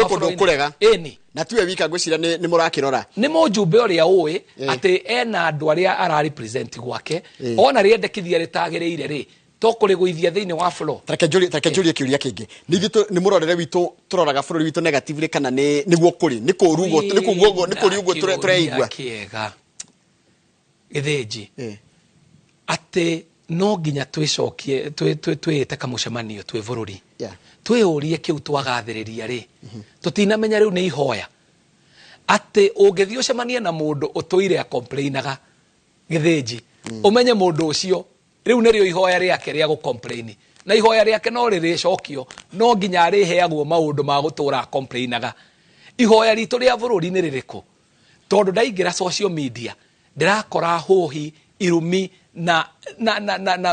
B: kũndũ kũrega.
A: Ĩni.
B: Na tiwe wika ngwĩciria nĩ mũrakĩrora.
A: Nĩ mũjumbe ũrĩa ũĩ atĩ ena andũ arĩa ara represent gwake, ona rĩendekithia rĩtagĩrĩire rĩ, to kũrĩgũithia thĩinĩ wa floor.
B: Tareke njũrie kĩũria kĩngĩ. Nĩ mũrorere witũ tũroraga bũrũri witũ negatively kana nĩ nĩguo kũrĩ? Nĩ kũũru ũguo, nĩ kũũru ũguo, nĩ kũũru ũguo tũreigua.
A: Kĩega. Gĩthĩnji. Atĩ no nginya twĩcokie, twĩĩte kamũcemanio twĩ bũrũri. Twĩyũrie kĩu twagathĩrĩria rĩ, tũtinamenya rĩu nĩ ihoya. Atĩ ũngĩthiĩ ũcemanie na mũndũ ũtũire acomplainaga gĩthĩnji, ũmenye mũndũ ũcio rĩu nĩrĩo ihoya rĩake rĩa gũcomplain, na ihoya rĩake no rĩrĩcokio, no nginya arĩheagwo maũndũ ma gũtũra acomplainaga. Ihoya ritũ rĩa bũrũri nĩ rĩrĩkũ? Tondũ ndaingĩra social media ndĩrakora hũhi, irumi na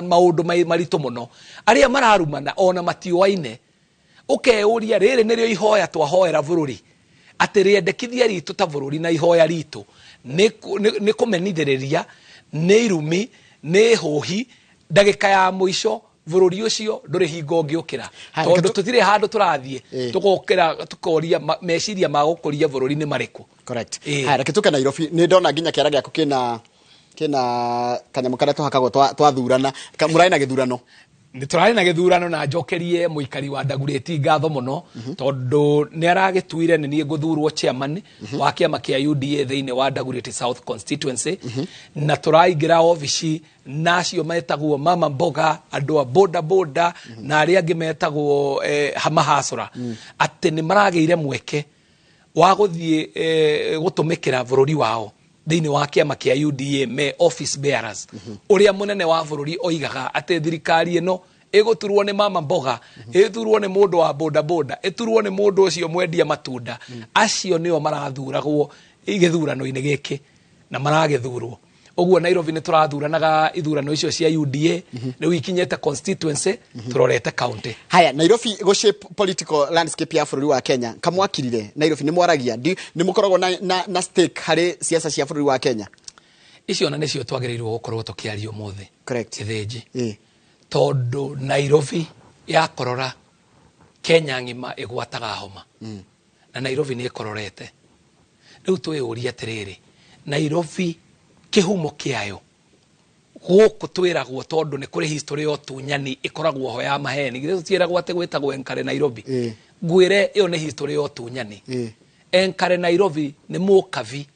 A: maũndũ maritũ mũno. Arĩa mararumana ona matiũaine. Ũkeyũria rĩrĩ nĩrĩo ihoya twahoera bũrũri, atĩ rĩendekithia ritũ ta bũrũri na ihoya ritũ nĩ kũmenithĩrĩria, nĩ irumi, nĩ hũhi. Ndagĩka ya mũico Bũrũri ũcio ndũrĩ hingo ũngĩũkĩra, tondũ tũtirĩ handũ tũrathiĩ tũgokĩra tũkoria meciria ma gũkũria bũrũri nĩ marĩkũ.
B: Correct. Haya, reke tũke Nairobi. Nĩ ndona nginya kĩara gĩaku kĩna kanyamũ karĩa tũhakagwo twathurana. Mũrarĩ na gĩthurano.
A: Nĩ tũrarĩ na gĩthurano, na njokerie mũikari wa Ndagurĩti ngatho mũno, tondũ nĩ aragĩtuire nĩ niĩ ngũthurwo chairman wa kĩama kĩa UDA thĩinĩ wa Ndagurĩti South Constituency, na tũraingĩra obici na acio metagwo mama mboga, andũ a boda boda, na arĩa angĩ metagwo mahacũra, atĩ nĩ maragĩire mweke wa gũthiĩ gũtũmĩkĩra bũrũri wao thĩinĩ wa kĩama kĩa UDA me office bearers. Ũrĩa mũnene wa bũrũri oigaga atĩ thirikari ĩno ĩgũturwo nĩ mama mboga, ĩturwo nĩ mũndũ wa boda boda, ĩturwo nĩ mũndũ ũcio mwendia matunda, acio nĩo marathuragwo gĩthurano-inĩ gĩkĩ na maragĩthurwo. Ũguo Nairobi nĩ tũrathuranaga ithurano icio cia UDA, rĩu ikinyĩte constituency, tũrorete county.
B: Haya, Nairobi go shape political landscape ya bũrũri wa Kenya. Kamwakirire Nairobi nĩ mwaragia, nĩ mũkoragwo na stake harĩ siasa cia bũrũri wa Kenya.
A: Icio na nĩcio twagĩrĩirwo gũkorwo tũkĩaria ũmũthĩ.
B: Correct.
A: Gĩthĩnji. Tondũ Nairobi yakorora, Kenya ng'ima ĩgwataga homa. Na Nairobi nĩ ĩkororete. Rĩu twĩyũrie atĩrĩrĩ, Nairobi kĩhumo kĩayo gũkũ twĩragwo, tondũ nĩ kũrĩ history ya ũtunyani ĩkoragwo ho ya maheni. Githĩ tũtiĩragwo atĩ gwĩtagwo Enkare Nairobi? Ngwĩre ĩyo nĩ history ya ũtunyani. Enkare Nairobi nĩ mũkabi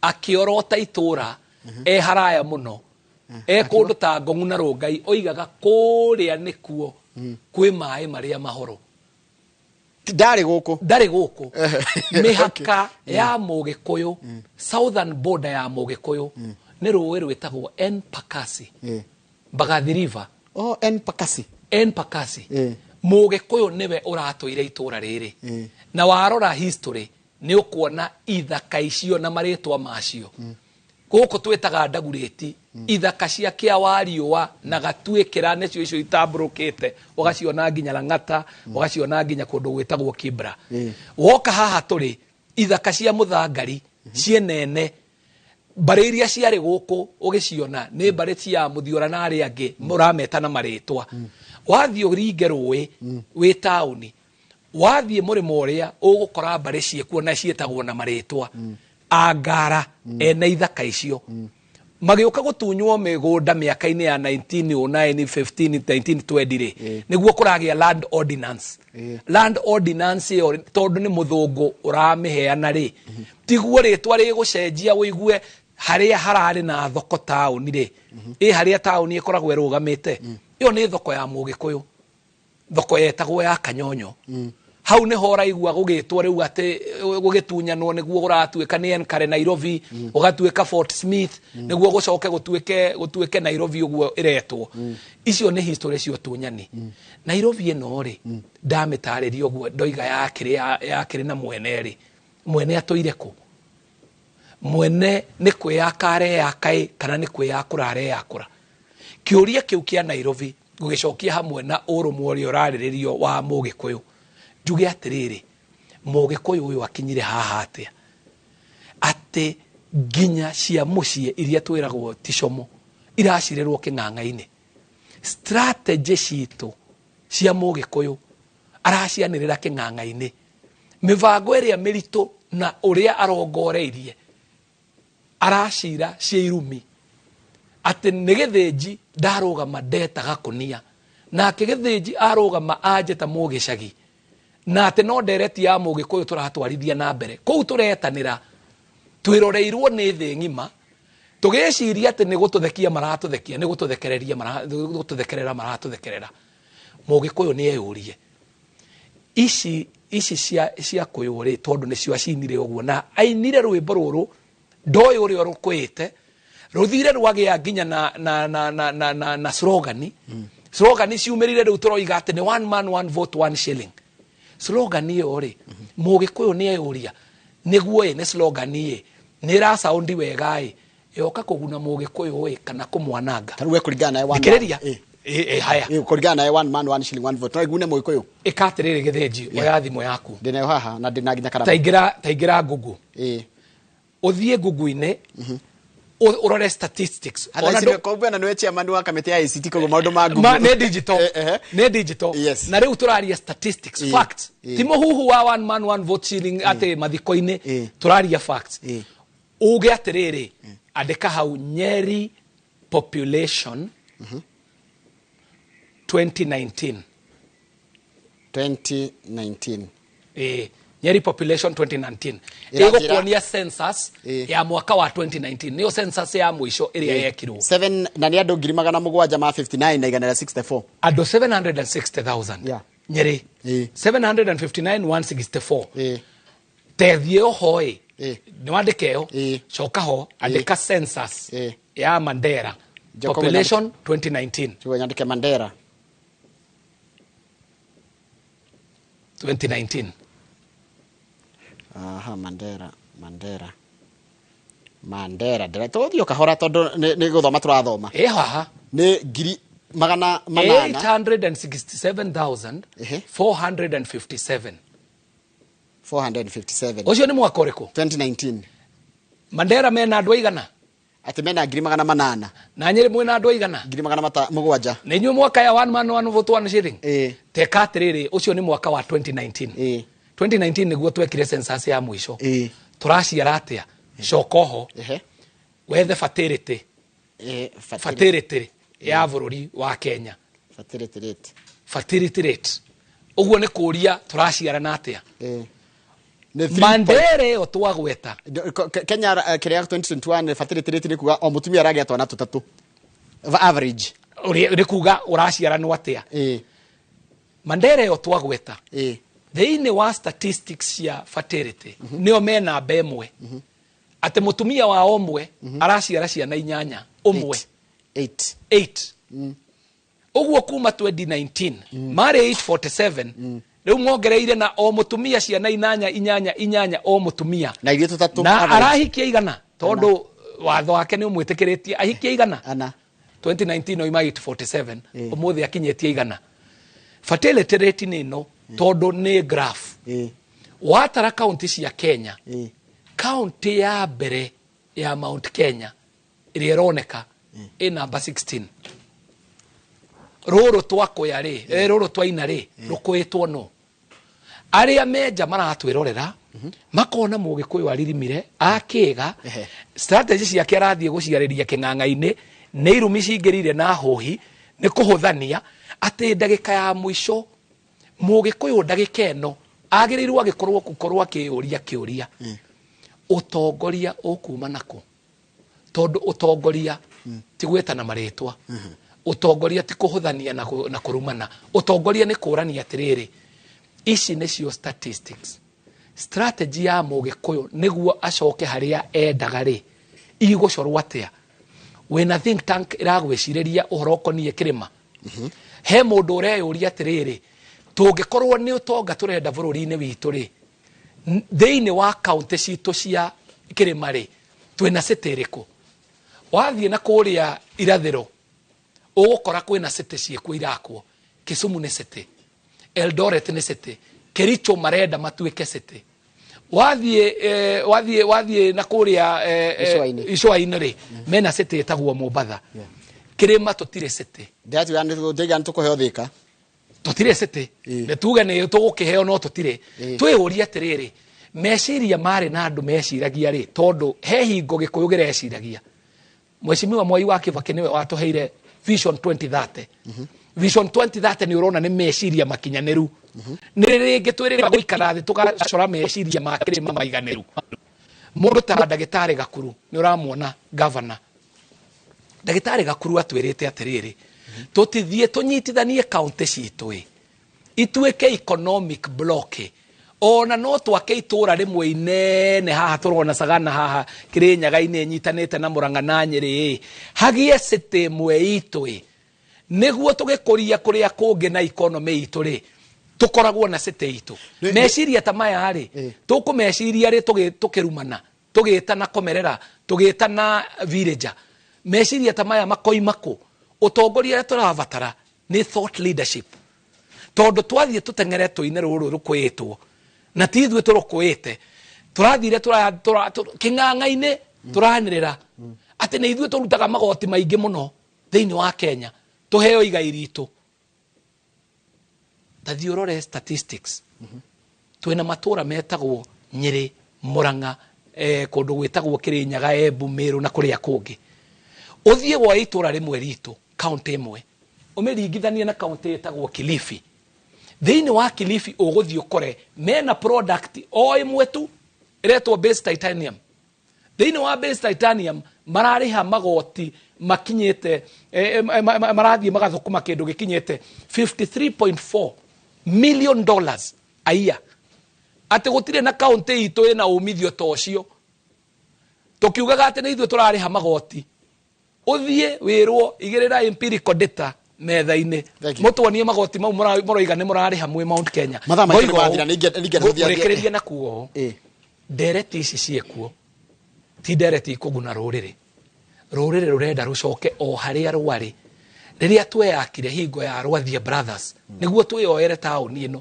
A: akĩorota itũra e haraya mũno, e kũndũ ta Ngong'u na Rũngai, oigaga kũrĩa nĩkuo kwĩ maĩ marĩa mahoro.
B: Ndarĩ gũkũ.
A: Ndarĩ gũkũ. Mĩhaka ya Mũgĩkũyũ, southern border ya Mũgĩkũyũ nĩ rũĩ rwĩtagwo Mpakasi. Mbagathi River.
B: Oh, Mpakasi.
A: Mpakasi. Mũgĩkũyũ nĩwe ũratũire itũra rĩrĩ. Na warora history nĩ ũkuona ithaka icio na marĩtwa macio. Gũkũ twĩtaga Ndagurĩti, ithaka cia Kĩawariũa na Gatuĩkĩra nĩcio icio itambũrũkĩte, ũgaciona nginya Lang'ata, ũgaciona nginya kũndũ gwĩtagwo Kibra. Woka haha tũrĩ ithaka cia Mũthangari cienene, mbarĩ iria ciarĩ gũkũ ũgĩciona nĩ mbarĩ cia Mũthiora na arĩa angĩ mũrameta na marĩtwa. Wathiĩ ũringe rũĩ wĩ taũni, wathiĩ mũrĩmo ũrĩa ũgũkora mbarĩ ciĩkuo na ciĩtagwo na marĩtwa. Angara ene ithaka icio magĩũka gũtunywo mĩgũnda mĩaka-inĩ ya 1909, 15, 1920 rĩ, nĩguo kũragĩa land ordinance. Land ordinance ĩyo tondũ nĩ mũthũngũ ũramĩheana rĩ, tiguo rĩtwa rĩgũcenjia ũigue harĩa hararĩ na thoko taũni rĩ, ĩ harĩa taũni ĩkoragwo ĩrũgamĩte, ĩyo nĩ thoko ya Mũgĩkũyũ, thoko yetagwo ya Kanyonyo. Hau nĩho ũraigua gũgĩtwo rĩu atĩ gũgĩtunyanwo nĩguo ũratuĩka nĩ Enkare Nairobi, ũgatuĩka Fort Smith, nĩguo gũcoke gũtuĩke Nairobi ũguo ĩretwo. Icio nĩ history cia ũtunyani. Nairobi ĩno rĩ, ndamĩtarĩria ũguo ndoiga yakĩrĩ na mwene rĩ, mwene atũire kũ? Mwene nĩ kwĩyaka areyaka ĩ, kana nĩ kwĩyakũra areyakũra? Kĩũria kĩu kĩa Nairobi gũgĩcokia hamwe na ũrũmwe ũrĩa ũrarĩrĩrio wa Mũgĩkũyũ. Njuge atĩrĩrĩ, Mũgĩkũyũ ũyũ akinyire haha atĩa? Atĩ nginya cia mũciĩ iria twĩragwo ti como iracirĩrwo kĩng'ang'a-inĩ. Strategy citũ cia Mũgĩkũyũ aracianĩrĩra kĩng'ang'a-inĩ. Mĩbango ĩrĩa mĩritũ na ũrĩa arongoreirie aracira cia irumi. Atĩ nĩ gĩthĩnji ndarũgama ndetaga kũnia, nake gĩthĩnji arũgama anjĩta mũgĩcagi, na atĩ no ndereti ya Mũgĩkũyũ tũratwarithia na mbere. Kũu tũretanĩra twĩroreirwo nĩ thĩ ng'ima, tũgĩciria atĩ nĩ gũtũthekia maratũthekia, nĩ gũtũthekereria gũtũthekerera maratũthekerera. Mũgĩkũyũ nĩ eyũrie ici cia kũyũ rĩ, tondũ nĩcio acinire ũguo na ainire rwĩmbo rũrũ ndoĩ ũrĩa rũkwĩte, rũthire rwagĩa nginya na slogani. Slogani ciumĩrire rĩu tũroiga atĩ nĩ one man one vote one shilling. Slogan ĩyo rĩ, Mũgĩkũyũ nĩ eyũria nĩguo ĩ nĩ slogan ĩ nĩ ĩra sound wega ĩ, yoka kũguna Mũgĩkũyũ ĩ kana kũmwananga.
B: Ta rĩu we kũringana nawe one
A: Thikĩrĩria. Haya.
B: Kũringana nawe one man one shilling one vote no ĩgune Mũgĩkũyũ.
A: Ĩka atĩrĩrĩ Gĩthĩnji, oya thimũ yaku.
B: Ndĩnayo haha na ndĩna nginya karamu.
A: Taingĩra Google. Ũthiĩ Google-inĩ, Ũrore statistics.
B: Ona ndo nĩwe chairman wa kamĩtĩ ya ICT, koguo maũndũ ma Google
A: nĩ digital. Nĩ digital. Na rĩu tũraria statistics, facts, ti mũhuhu wa one man one vote shilling atĩ mathiko-inĩ. Tũraria facts. Uge atĩrĩrĩ, andĩka hau Nyeri population 2019.
B: 2019.
A: Nyeri population 2019 ĩgũkuonia census ya mwaka wa 2019, nĩyo census ya mũico ĩrĩa yekirwo.
B: 7 na nĩ andũ 759 na 164.
A: Andũ 760,000 Nyeri. 759 164. Tethiĩ oho ĩ, nĩ wandĩke ĩyo, coka ho andĩka census ya Mandera population 2019.
B: Tuwe nyandĩke Mandera
A: 2019.
B: Aha, Mandera Mandera Mandera ndĩra tũthiĩ kahora tondũ nĩ gũthoma tũrathoma.
A: Haha
B: nĩ 800
A: 867,457.
B: 457.
A: Ũcio nĩ mwaka ũrĩkũ?
B: 2019.
A: Mandera mena andũ aigana?
B: Atĩ mena 800,000.
A: Na Nyeri mwĩna andũ aigana?
B: 700,000.
A: Na inyuĩ mwaka ya one man one vote one shilling. Teka atĩrĩrĩ, ũcio nĩ mwaka wa 2019. 2019 nĩguo twekire census ya mũico. Tũraciara atĩa? Coka oho wethe fertility. Fertility ya bũrũri wa Kenya.
B: Fertility rate.
A: Fertility rate. Ũguo nĩ kũũria tũraciarana atĩa? Mandera ĩyo twagweta
B: Kenya kĩrĩa 2021 fertility rate nĩ kuga o mũtumia aragĩa twana tũtatũ average.
A: Nĩ kuga ũraciaranwo atĩa? Mandera ĩyo twagweta thĩinĩ wa statistics cia fertility nĩo me namba ĩmwe, atĩ mũtumia wa ũmwe araciara ciana 8 ũmwe. 8. Ũguo kuma 2019 marĩ 847, rĩu mongereire na o mũtumia ciana 8 8 8 o mũtumia,
B: na ithuĩ tũtatũ,
A: na arahikia igana tondũ watho wake nĩ ũmwĩtĩkĩrĩtie ahikie igana. 2019 oima 847, ũmũthĩ akinyĩtie igana. Fertility rate nĩ ĩno tondũ nĩ graph. Watara kaunti cia Kenya, kaunti ya mbere ya Mount Kenya ĩrĩa ĩroneka ĩ namba 16. Rũrũ twakũya rĩ, rũrũ twaina rĩ, rũkũĩtwo no arĩa menja maratwĩrorera makona Mũgĩkũyũ aririmire akĩga strategy ciake arathiĩ gũciarĩria kĩng'ang'a-inĩ, nĩ irumi cingĩrire na hũhi, nĩ kũhũthania atĩ ndagĩka ya mũico Mũgĩkũyũ ndagĩka ĩno agĩrĩirwo agĩkorwo gũkorwo akĩũria kĩũria, ũtongoria ũkuma nakũ? Tondũ ũtongoria ti gwĩtana marĩtwa, ũtongoria ti kũhũthania na kũrumana, ũtongoria nĩ kũrania atĩrĩrĩ, ici nĩcio statistics. Strategy ya Mũgĩkũyũ nĩguo acoke harĩa endaga rĩ, igũcorwo atĩa? Wĩna think tank ĩragwĩcirĩria ũhoro ũkoniĩ kĩrĩma. He mũndũ ũreyũria atĩrĩrĩ, tũngĩkorwo nĩ ũtonga tũrenda bũrũri-inĩ witũ rĩ, thĩinĩ wa kaunti citũ cia kĩrĩma rĩ, twĩna city ĩrĩkũ? Wathiĩ na kũrĩa irathĩro ũgũkora kwĩna city ciĩkuo irakwo. Kisumu nĩ city, Eldoret nĩ city, Kericho marenda matuĩke city. Wathiĩ na kũrĩa icũa-inĩ rĩ, mena city ĩtagwo Mombatha. Kĩrĩma tũtirĩ city.
B: Ndĩratiga nĩtũkũheo Thika.
A: Tũtirĩ city. Nĩ tuge nĩ tũgũkĩheo no tũtirĩ. Twĩyũrie atĩrĩrĩ, meciria marĩ na andũ meciragia rĩ, tondũ he hingo Gĩkũyũ gĩreciragia. Mheshimiwa Mwai wa Kibaki nĩwe watũheire Vision 2030. Vision 2030 nĩ ũrona nĩ meciria makinyanĩru. Nĩ rĩngĩ twĩrĩga gũikara thĩ tũgacora meciria ma kĩrĩma maiganĩru. Mũndũ ta ndagĩtarĩ Gakuru nĩ ũramuona governor. Ndagĩtarĩ Gakuru atwĩrĩte atĩrĩrĩ, tũtithiĩ tũnyitithanie kaunti citũ ĩ, ituĩke economic block. Ona no twake itũra rĩmwe inene haha tũrona Sagana haha Kĩrĩnyaga-inĩ ĩnyitanĩte na Murang'a na Nyĩrĩ ĩ, hagĩe city ĩmwe itũ ĩ, nĩguo tũgĩkũria kũrĩa kũngĩ na economy itũ rĩ, tũkoragwo na city itũ. Meciria ta maya rĩ, tũkũmeciria rĩ tũkĩrumana, tũgĩtana komerera, tũgĩtana villager. Meciria ta maya makoima kũ? Ũtongoria ũrĩa tũrabatara nĩ thought leadership. Tondũ twathiĩ tũteng'ere tũine rũrũ rũkũĩtwo, na ti ithuĩ tũrũkũĩte, tũrathire kĩng'ang'a-inĩ tũranĩrĩra Atĩ nĩ ithuĩ tũrutaga magoti maingĩ mũno thĩinĩ wa Kenya, tũheo igai ritũ. Ta thiĩ ũrore statistics. Twĩna matũra metagwo Nyĩrĩ, Murang'a, kũndũ gwĩtagwo Kĩrĩnyaga, Embu, Meru na kũrĩa kũngĩ. Ũthiĩ woe itũra rĩmwe ritũ, kaunti ĩmwe, ũmĩringithanie na kaunti ĩtagwo Kilifi. Thĩinĩ wa Kilifi ũgũthiĩ ũkore mena product o ĩmwe tu ĩretwo base titanium. Thĩinĩ wa base titanium mararĩha magoti makinyĩte, marathiĩ magathũkũma kĩndũ gĩkinyĩte $53.4 million a year. Atĩ gũtirĩ na kaunti itũ ĩna umithio ta ũcio. Tũkiugaga atĩ nĩ ithuĩ tũrarĩha magoti. Ũthiĩ wĩrwo igĩrĩra empirical data metha-inĩ. Mũtuonie magoti mau mũroiga nĩ mũrarĩha mwĩ Mount Kenya.
B: Mathaa maitũ nĩ mathira, nĩ ingĩenda
A: Mũrĩkĩrĩrie na kuo. Ndereti ici ciĩkuo ti ndereti ikũguna rũrĩrĩ. Rũrĩrĩ rũrenda rũcoke o harĩa rwarĩ rĩrĩa tweyakire hingo ya Rwathia Brothers, nĩguo twĩyoere taũni ĩno.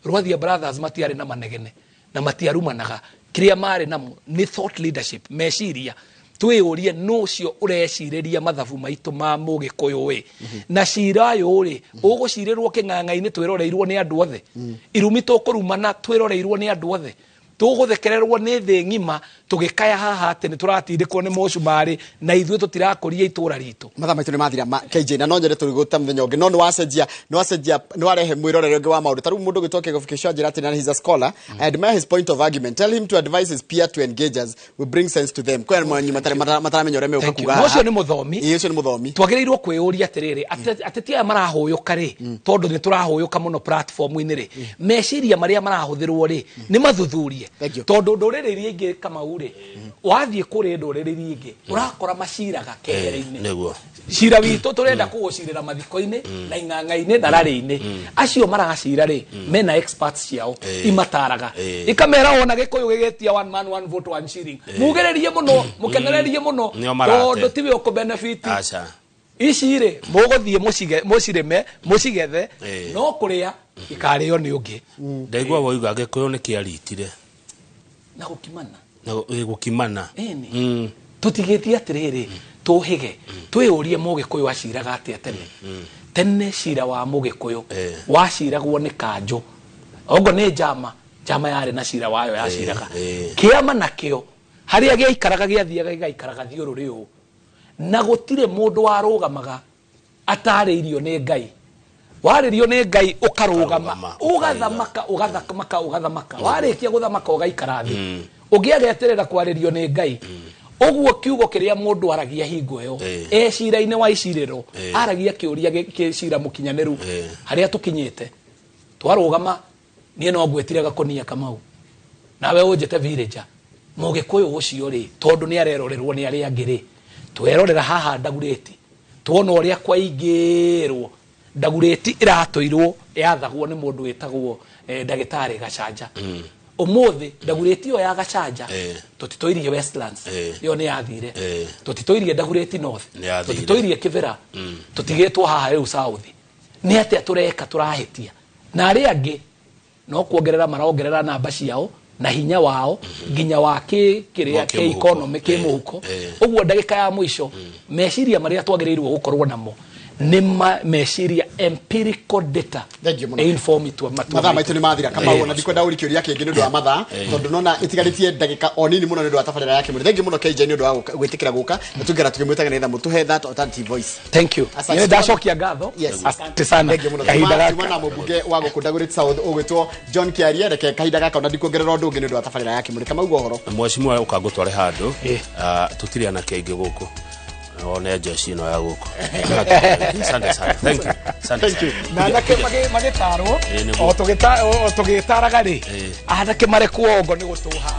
A: Rwathia Brothers matiarĩ na manegene na matiarumanaga. Kĩrĩa marĩ namo nĩ thought leadership, meciria. Twĩyũrie nũ ũcio ũrecirĩria mathabu maitũ ma mũgĩkũyũ ĩ, na cira ũyũ rĩ ũgũcirĩrwo kĩng'ang'a-inĩ twĩroreirwo nĩ andũ othe, irumi tũkũrumana twĩroreirwo nĩ andũ othe, tũgũthekererwo nĩ thĩ ng'ima tũgĩkaya haha atĩ nĩ tũratindĩkwo nĩ mũcumarĩ na ithuĩ tũtirakũria itũra ritũ.
B: Mathaa maitũ nĩ mathira ma KJ, na no nyende tũrĩgũta mũthenya ũngĩ, no nĩ wacenjia, nĩ warehe mwĩrorere ũngĩ wa maũndũ. Ta rĩu mũndũ ũgĩtwo Kĩgobu Kĩcio anjĩra atĩ na he's a scholar, I admire his point of argument, tell him to advise his peer to engage us, we bring sense to them. Kwĩ mwanyi mataramenya ũrĩa megũka kuga.
A: Na ũcio nĩ mũthomi.
B: Ĩĩ, ũcio nĩ mũthomi.
A: Twagĩrĩirwo kwĩyũria atĩrĩrĩ, ateti aya marahũyũka rĩ, tondũ nĩ tũrahũyũka mũno platform-inĩ rĩ, meciria marĩa marahũthĩrwo rĩ, nĩ mathuthurie. Tondũ ndũrĩrĩ iria ingĩ Kamau rĩ, wathiĩ kũrĩ ndũrĩrĩ iria ingĩ, ũrakora maciraga kehera-inĩ.
H: Nĩguo.
A: Cira witũ tũrenda kũũcirĩra mathiko-inĩ na ing'ang'a-inĩ na rarĩ-inĩ. Acio maracira rĩ, mena experts ciao imataraga. Ikamera ona Gĩkũyũ gĩgĩtia one man one vote one shilling. Mugĩrĩrie mũno, mũkenererie mũno, tondũ tiwe ũkũ-benefit. Ici rĩ, mũgũthiĩ mũcirĩme, mũcigethe, no kũrĩa ikarĩo nĩ ũngĩ.
H: Ndaigua woiga Gĩkũyũ nĩ kĩaritire.
A: Na gũkimana.
H: Na gũkimana.
A: Tũtigĩtie atĩrĩrĩ, tũhĩge, twĩyũrie mũgĩkũyũ aciraga atĩa tene. Tene cira wa mũgĩkũyũ waciragwo nĩ kanjũ. Ogo nĩ njama, njama yarĩ na cira wayo yaciraga. Kĩama nakĩo, harĩa gĩaikaraga gĩathiaga gĩgaikaraga thiũrũrĩ ũũ. Na gũtirĩ mũndũ warũgamaga atarĩirio nĩ Ngai. Warĩrio nĩ Ngai ũkarũgama, ũgathamaka, ũgathamaka, ũgathamaka. Warĩkia gũthamaka ũgaikara thĩ. Ũngĩ ageterera kwarĩrio nĩ Ngai. Ũguo kiugo kĩrĩa mũndũ aragia hingo ĩyo, e cira-inĩ wa icirĩro, aragia kĩũria kĩ cira mũkinyanĩru harĩa tũkinyĩte. Twarũgama, niĩ no ngwĩtire gakũnia Kamau. Nawe ũnjĩte villager. Mũgĩkũyũ ũcio rĩ, tondũ nĩ arerorerwo nĩ arĩa angĩ rĩ, twerorera haha Ndagurĩti, tuona ũrĩa kwaingĩrwo. Ndagurĩti ĩratũirwo yathagwo nĩ mũndũ wĩtagwo ndagĩtarĩ Gacanja. Ũmũthĩ Ndagurĩti ĩyo ya Gacanja tũtitũirie Westlands, ĩyo nĩ yathire. Tũtitũirie Ndagurĩti North, tũtitũirie Kĩbĩra, tũtigĩtwo haha rĩu South. Nĩ atĩa tũreka tũrahĩtia? Na arĩa angĩ no kuongerera marongerera namba ciao na hinya wao nginya wa kĩrĩa kĩ economy kĩ mũhuko. Ũguo ndagĩka ya mũico meciria marĩa twagĩrĩirwo gũkorwo namo nĩ meciria empirical data inform itu matua.
B: Mathaa maitũ nĩ mathira Kamau, na ndikwenda ũri kĩũria kĩngĩ nĩ ũndũ wa mathaa, tondũ nona ĩtigarĩtie ndagĩka o nini mũno nĩ ũndũ wa tabarĩra ya Kĩmũrĩ. Thengiũ mũno KJ nĩ ũndũ wa gwĩtĩkĩra gũka, na tũngĩra tũkĩmwĩtaga nĩgetha mũtũhe that alternative voice.
A: Thank you. Nĩ ndacokia ngatho. Asante sana.
B: Kahinda gaka na mũmbunge wa gũkũ Dagoretti South ũgwĩtwo John Kiarie, reke kahinda gaka ona ndikuongerera ũndũ ũngĩ nĩ ũndũ wa tabarĩra ya Kĩmũrĩ. Kamau ũhoro.
H: Mheshimiwa ũkangũtware handũ, tũtirĩ anake aingĩ gũkũ. One jeshi ĩno ya gũkũ. Asante sana. Thank you.
A: Thank you. Na anake magĩtarwo o tũgĩtaraga rĩ, anake marekwo ongo nĩ gũtũha.